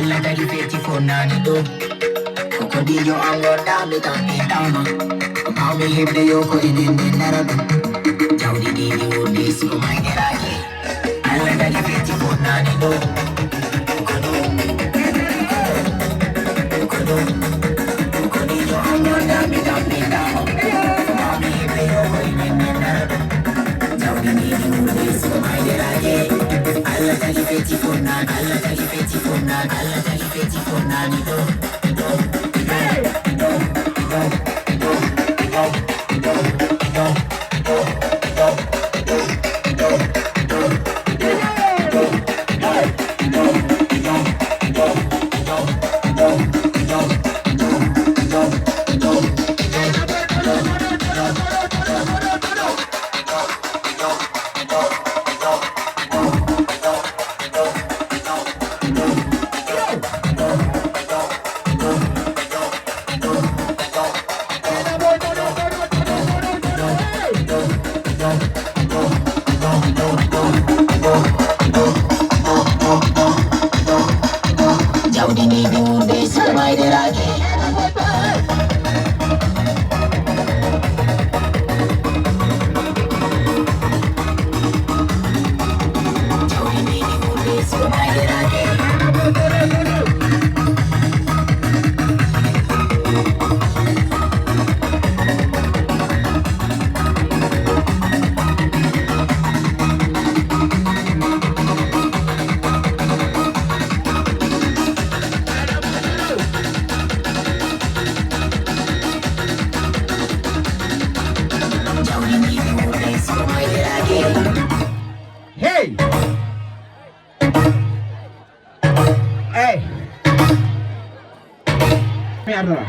Allah tagi feti ko nani ɗo. Ko dijo an wonda mi tan mi tama. Ko mawɓe heɓde yo ko enen min dara ɗum. Jawdi ɗiɗi wurdi si ko mayniraki. Allah tagi feti ko nani ɗo. Ko ɗum. Ko ɗum. Ko dijo an wonda mi tan mi tama. Ko mawɓe heɓde yo ko enen min dara ɗum. Jawdi ɗiɗi wurdi si ko mayniraki. Allah tagi feti ko nani. Allah tagi feti ko nani. Allah tagi Jawdi ndi ɓurde so mayderaaki. Hey! Hey! Mi ardora.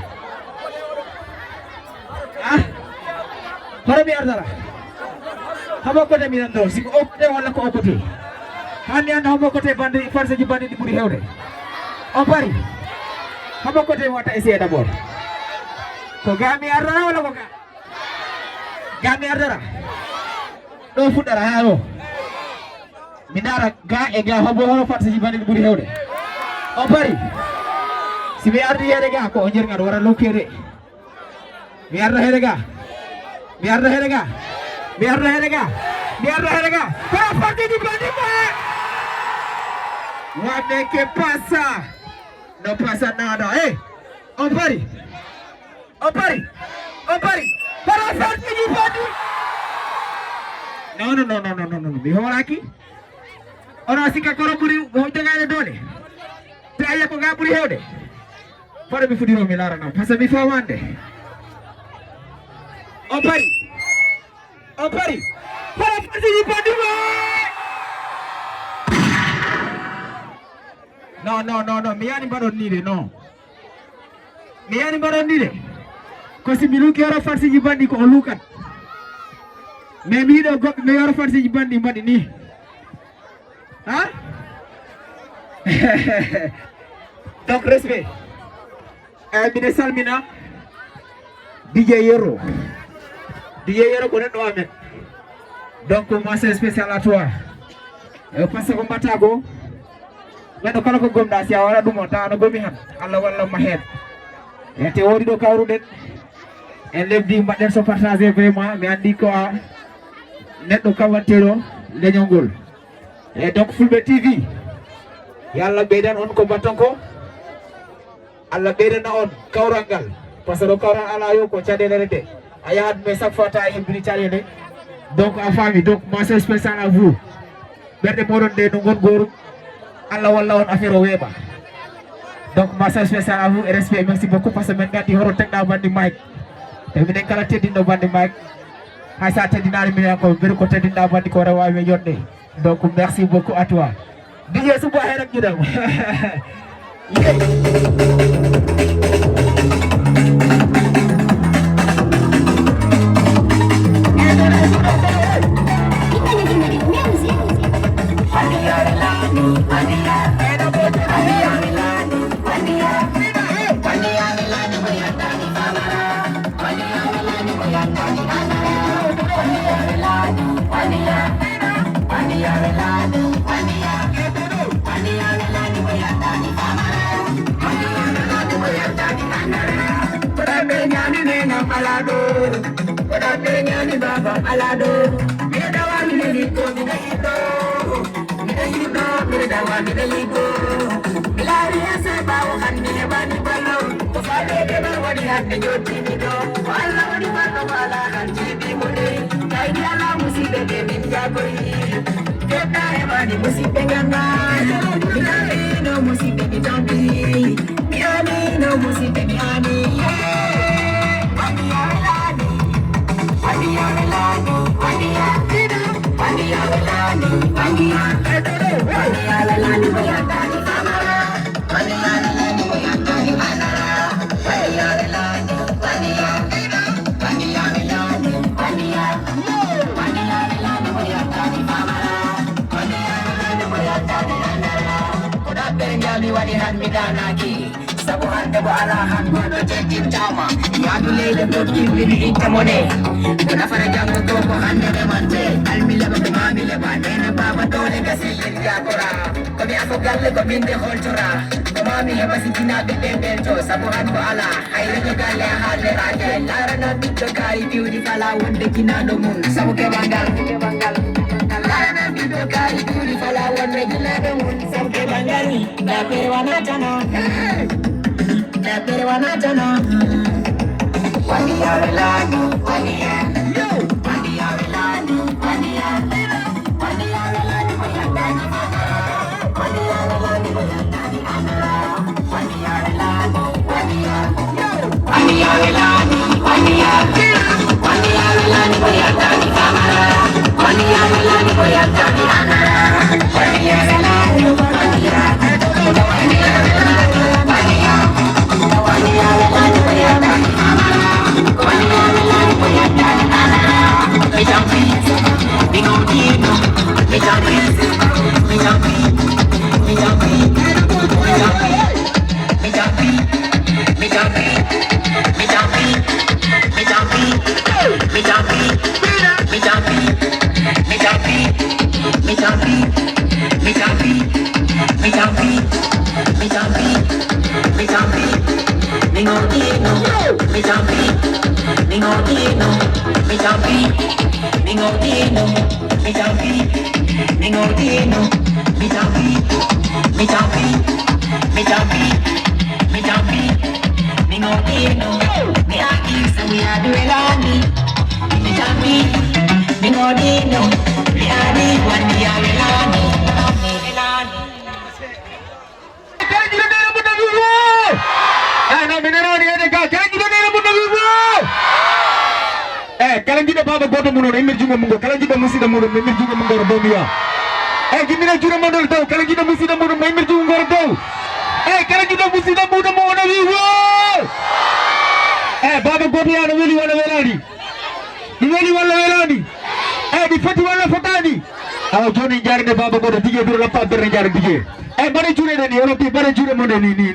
Ah? Hoto mi ardora. Homo kote mi nanndo, si ko o kote walla ko o kote. Haa mi annda homo kote bandi, farce ji bandi ɗi ɓuri heewde. On pari? Homo kote mi watta essayé d'abord. Ko ga mi ardora walla ko ga? Ga mi ardora. Ɗo fuɗɗora haa ɗo. Mi ndaara ga e ga homo hono farce ji bandi ɗi ɓuri heewde. On pari? Si mi ardi heede ga ko o jergal wara lokkede. Mi arda heede ga. Mi arda heede ga. Mi arda heede ga. Mi arda heede ga. Ko farce ji bandi ma. Wambe ke pasa. No pasa nada. Hey, on pari. On pari. On pari. Para farti ni pati. No, no, no, no, no, no, no. Mi horaki. Ona sika koro buri. Mo tagale dole. Te aye ko ga buri hewde. Fare mi fudiro mi lara na. Pasa mi fawande. On pari. On pari. Para farti ni pati. No, no, no, no. Mi yani mbaɗon nii de, no. Mi yani mbaɗon nii de. Ko si mi luki horo farsiji banɗi ko o lukat. Mais mi yiɗo goɗɓe mi horo farsiji banɗi mbaɗi nii. Ha? Donc respect. Eh, mbiɗa salmina D J Yero. D J Yero ko neɗɗo amen. Donc mention spéciale à toi. Eh, parce que ko mbatta ko neɗɗo kala ko gomɗa si a wara ɗum o tawa no gomi han. Allah walla ma heen. E te wodi ɗo kawruɗen. En lebdi mbaɗɗen so partagé vraiment mi andi ko a neɗɗo kawanteɗo leñol ngol. E donc Fulɓe T V. Yo Allah ɓeydan on ko mbatton ko. Allah ɓeydana on kawral ngal. Parce que ɗo kawral ala yo ko caɗele rede. A yahat mais chaque fois ta hebbini caɗele. Donc a faami donc mention spéciale à vous. Ɓerɗe moɗon nde no ngon gorum. Allah walla on affaire o weeɓa. Donc mention spéciale à vous et respect merci beaucoup parce que min gandi hoto teɗɗa bandi Mike. Te minen kala teddinɗo bandi Mike. Hay sa teddinani minen ko mbeɗa ko teddinɗa bandi ko rewawi yonde. Donc merci beaucoup à toi. D J Suba Herak Judam. Koɗaɓe ñaami nena alaɗo. Koɗaɓe ñaami baba alaɗo. Miɗo dawa miɗo yiddo miɗo yiddo. Miɗo yiddo miɗo dawa miɗo yiddo. Mi laari hese ɓawo han mi heɓani ballo. Ko faɗoɓe ma waɗi hande jottini ɗo. Ko Allah waɗi ballo ko ala han jiiɗi mo dey. Kaydi ala musiɓɓe ɓe min jagoyi. Keɓɗa heɓani musiɓɓe ganda. Mi ami no musiɓɓe mi tampi. Mi ami no musiɓɓe mi ami. Wani ya welani. Wani ya welani. Wani ya. Wani ya welani. Wani ya. Wani ya welani. Wani ya welani. Wani ya. Ko ɗaɓɓere njaami waɗi han mi danaki. Sabu hannde ko alaa han goɗɗo teddintaama. Yaadu leyɗe tokki mbiɗi itta mone. Ko nafata janngo to ko hannde remante. Almi leɓa ko maami leɓa. Nene baaba doole gasi yel yakora. Ko mi afo galle ko min de holtora. Ko maami heɓa si jinaaɓe ɓe ɓelto. Sabu han ko alaa. Ay rejo galle a haalde raake. Laarana ɓiɗɗo kaari piwdi fala wonde jinaaɗo mum. Sabu keɓal ngal. Laarana ɓiɗɗo kaari piwdi fala wonde jinaaɗo mum. Sabu keɓal ngal. Ɗaɓɓere wona tana. Ɗaɓɓere wona tana. Wani yawe laamu. Wani yawe. Yo. Wani yawe laamu. Wani yawe. Kala jiɗo nena mum no wiwo. Eh, no, mi nena on yede ka. Kala jiɗo nena mum no wiwo. Eh, kala jiɗo baba goto mum on, immir jungo mum ngo. Kala jiɗo musiɗɗo muɗum, immir jungo mum ngo ɗo dow mi wiya. Eh, jimmina juuɗe mon ɗo dow. Kala jiɗo musiɗɗo muɗum, immir jungo ngo ɗo dow. Eh, kala jiɗo musiɗɗo muɗum, ono wiwo. Eh, baba goto ya no weli wala welani. Ɗi weli walla welaani? Eyi, ɗi foti walla fotaani? Awa, jooni en njaarinde baaba goɗɗo, Didier Duro Lappa Berne, njaaren Didier. Eyi, mbaɗen juuɗe ɗe ni, onon ɗi, mbaɗen juuɗe mon ɗe ni, ni, ni.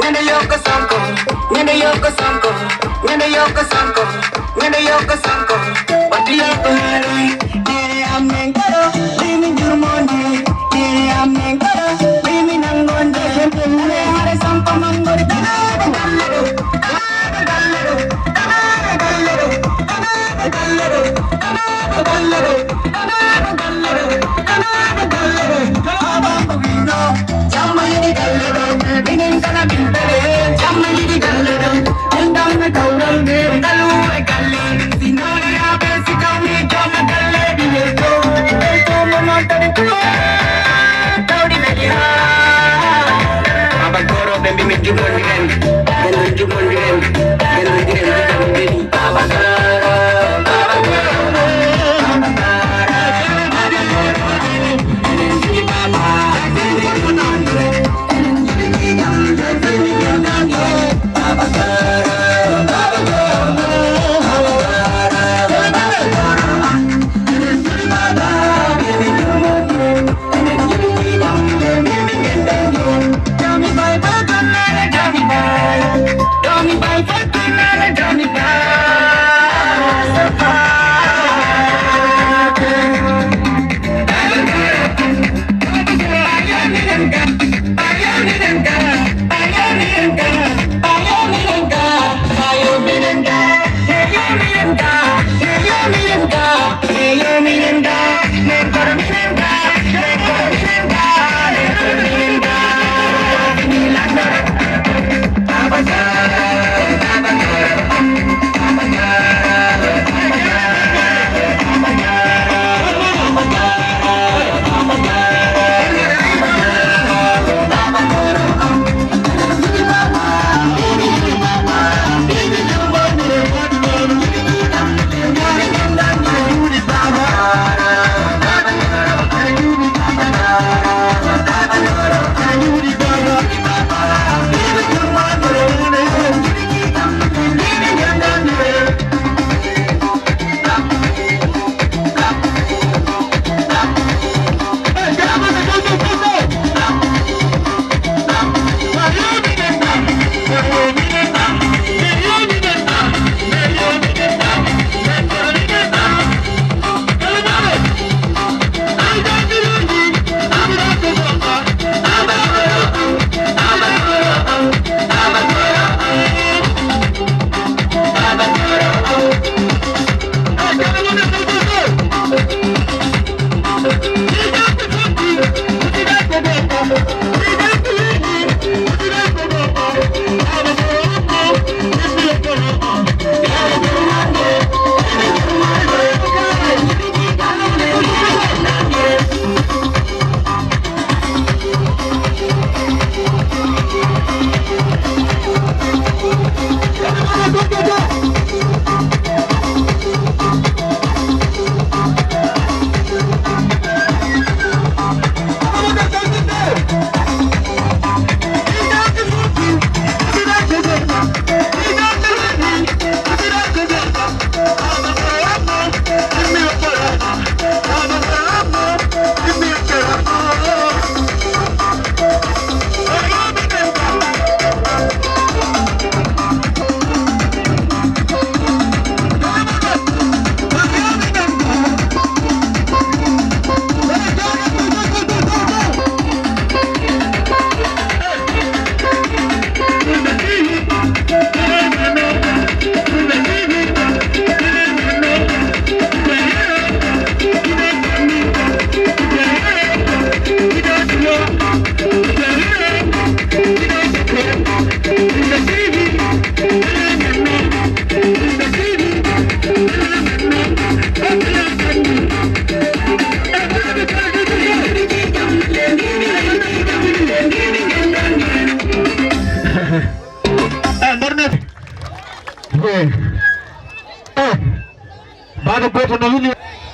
Nende yoko sanko, nende yoko sanko, nende yoko sanko, nende yoko sanko. Wati yoko hari, nere amen koro, bimi jurmondi, nere amen koro, bimi nangonde. Nere hare sanko mangori, tana de gallero, tana de gallero, tana de gallero, tana de gallero, tana de gallero. Jamma yiɗi galle ɗo, minen kala min pele. Jamma yiɗi galle ɗo, min ɗon mi kawral, min ngalu e galle. Sino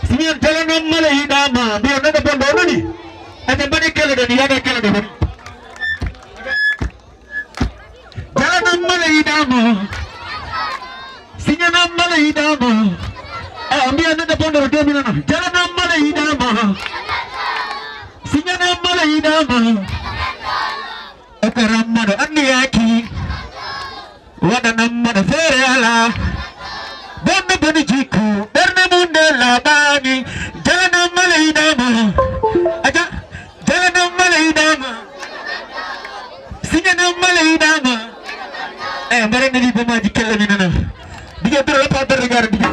Siñan jalanam mala yiɗaama, mbiya neɗɗo bonɗo o nani. Ete mbaɗe kele ɗon, yaada kele ɗo ɗon. Jalanam mala yiɗaama. Siñanam mala yiɗaama. A mbiya neɗɗo bonɗo o dominana. Jalanam mala yiɗaama. Siñanam mala yiɗaama. O ko rammaɗo anniyaaki. Waɗanam mbaɗa feere alaa. Bonno boni jikku, ɓernde mum nde laaɓaani. Jalanam mala yiɗaama. Aja, jalanam mala yiɗaama. Siñanam mala yiɗaama. Eyi, mbaɗen ni bomaaji kelle mi nana. Diga dura la pa dara gara diga.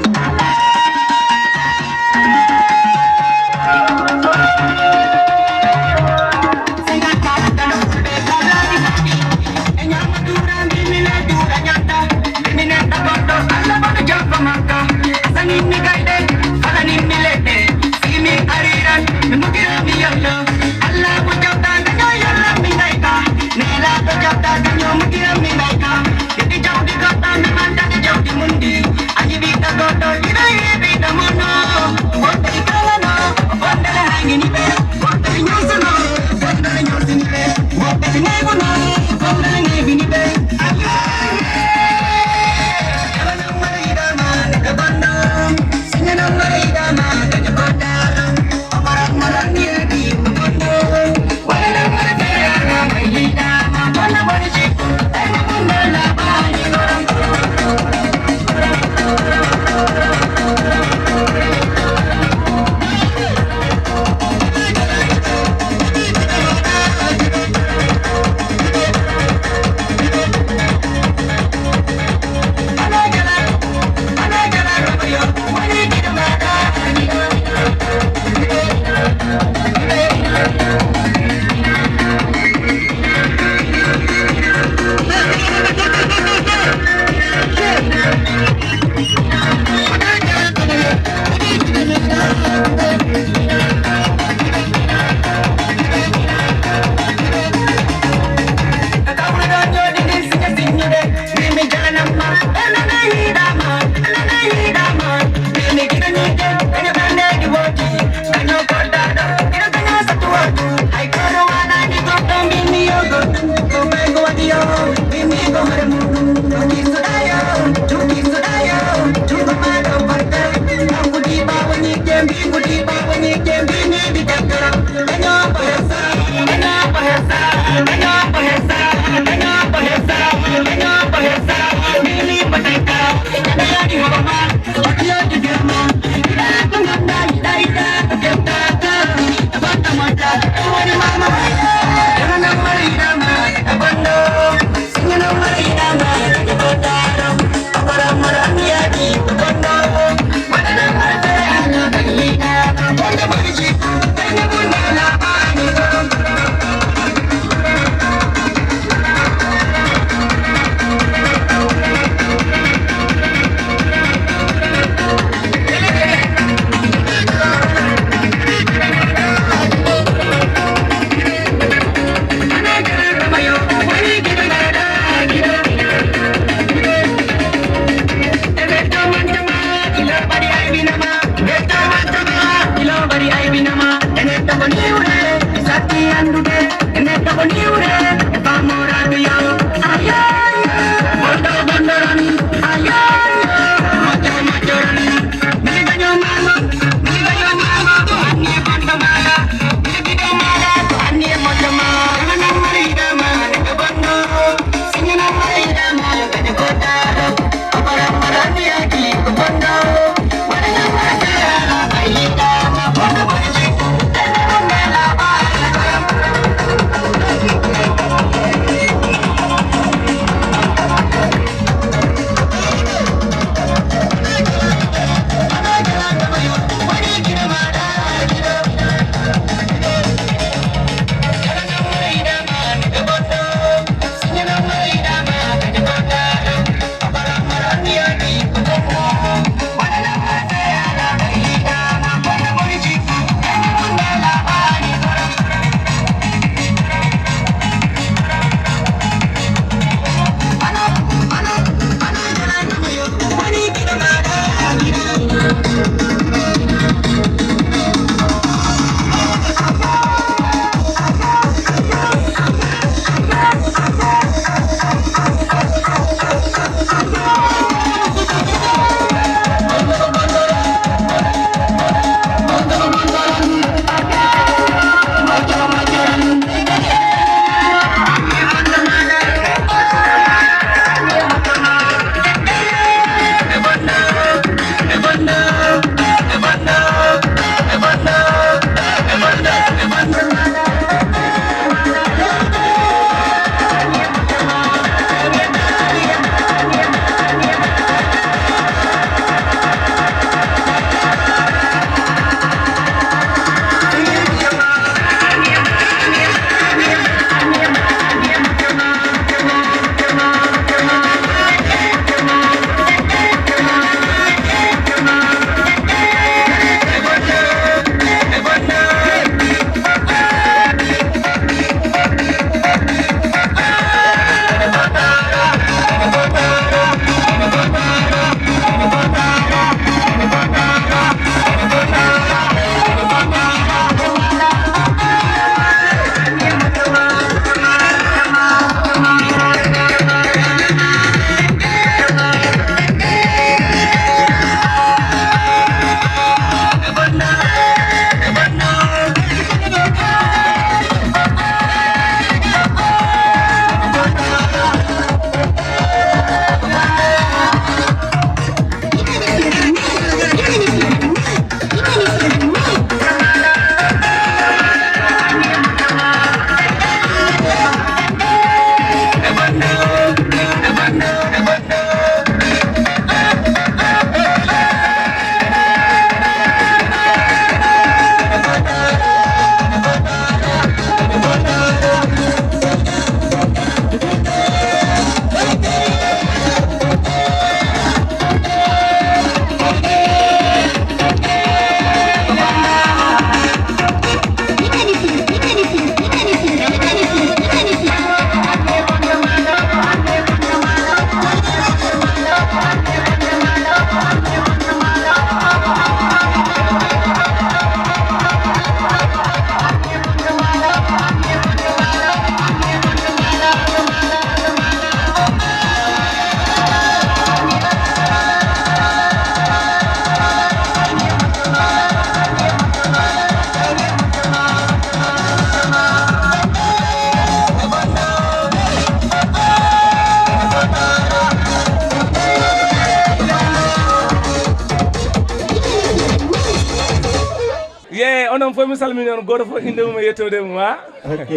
Ye, onon fof mi salmini on, gooto fof innde mum e yettoode mum, ha? Ok.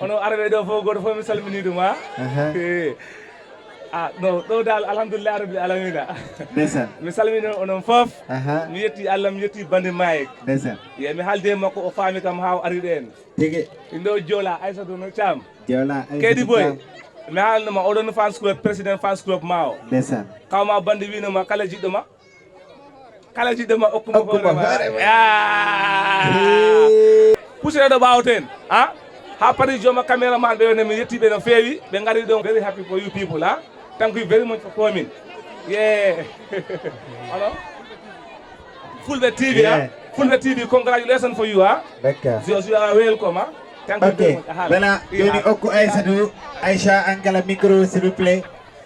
Onon arɓe ɗo fof, gooto fof mi salmini ɗum, ha? Aha. Eh. Ah, no, ɗo dal, alhamdulillah rabbil alamina. Ndeysaan. Mi salmini on onon fof. Aha. Mi yetti Allah, mi yetti bandi Mayek. Ndeysaan. Ye, mi haaldi e makko, o faami kam haa o ari ɗo en. Tigi. Indo Jola, Aissatou no Thiam. Jola, Aissatou Kedi Boy. Thiam. Mi haalno ma, oɗon fans club, président fans club ma o. Ndeysaan. Kawma bandi wino ma, kala jiɗɗo ma. Kala jiɗɗo ma, okku ma Okku ma hoore ma. hoore ma. Yaa. Hee. Pusireɗo ɓaawo teen, ha? Ha Paris jooma caméraman ɓe wonde mi yetti ɓe no feewi. Ɓe ngari ɗon. Very happy for you people, ha? Thank you very much for coming. Yeah. Hello? Fulɓe T V, ha? Yeah. Fulɓe T V, congratulations for you, ha? D'accord. You, you are welcome, ha? Thank you very Ok. much. Aha. Bala, Yeah. joni okku Aissatou, Aisha Angela micro, s'il vous plaît.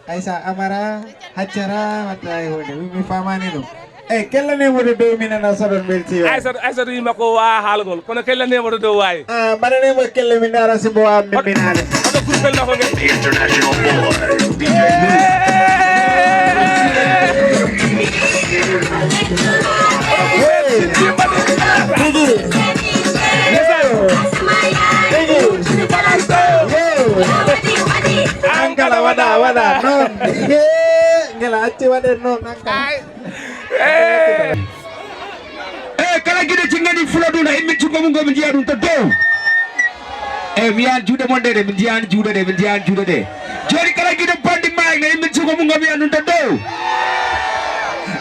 Aisha Amara, Hajjara, watta e hunde. Mi, mi faamaani ɗum. Eh, kellanee mo to dow mi nana so ɗon weltii o. Aissatou, Aissatou yima ko waa haalgol, kono kellanee mo to dow waawi. Ah, mbaɗanee mo kelle mi ndaara si mbo waa mi minaale. Hoto kurpel na ko ngel. The international boy, D J Moose. Hey! Tigi. Tigi. Yo! An kala waɗa, waɗa noon. Ngela acci waɗen noon, an kala. Ay. Eh. Eh, kala giɗo ci ngani fula ɗum, na immin cuko mum, gomi njiya ɗum to dow. Eh, mi yahan juuɗe mon ɗe, ɗe, mi njiyan juuɗe ɗe, mi njiyan juuɗe ɗe. Jooni kala giɗo bandi maay, na immin cuko mum, gomi yahan ɗum to dow.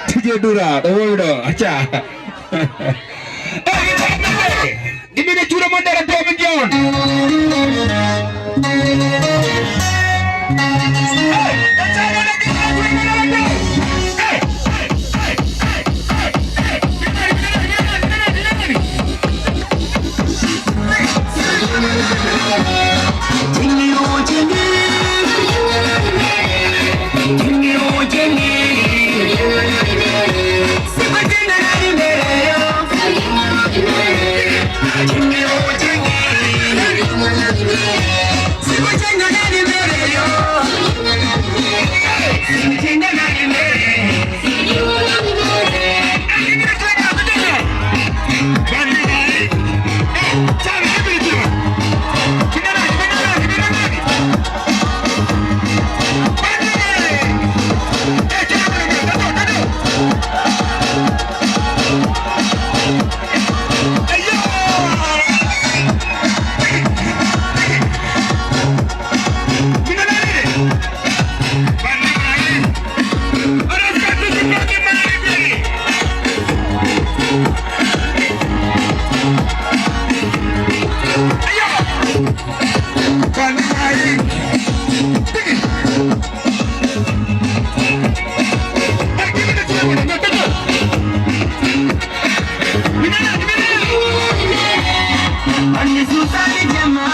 Tije Dura, ɗo wowi ɗo, acca. Eh, mi tawi ɗum ɗe. Ɗimine juuɗe mon nder addu'a min ƴeewon. Bandi susani jama,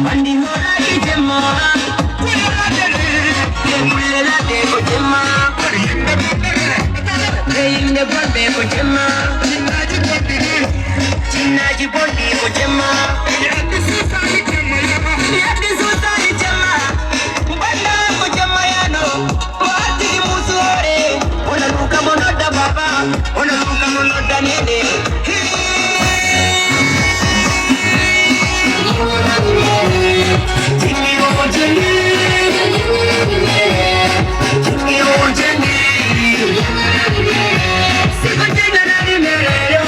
bandi horaki jama. Kulela dede, kulela de ko jama. Yimɓe bonɓe ko jama. Cinnaaji bonɗi, cinnaaji bonɗi ko jama. Yaddi susani jama, yaddi susani jama. Banda ko jama yano. Ko artiri musu hoore, wona luka mo nodda baba, wona luka mo nodda nene. Jimmy o jimmy, jimmy o jimmy. Siko jimmy na ni mere yo.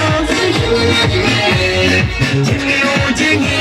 Jimmy o jimmy.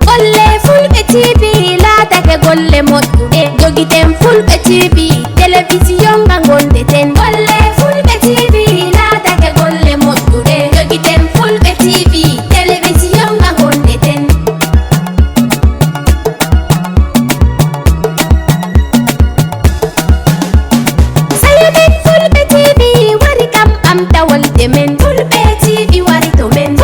Golle Fulɓe T V laatake golle moƴƴuɗe. Jogiten Fulɓe T V, telewisiyon nga ngonɗeten. Golle Fulɓe T V laatake golle moƴƴuɗe. Dawolde men Fulɓe T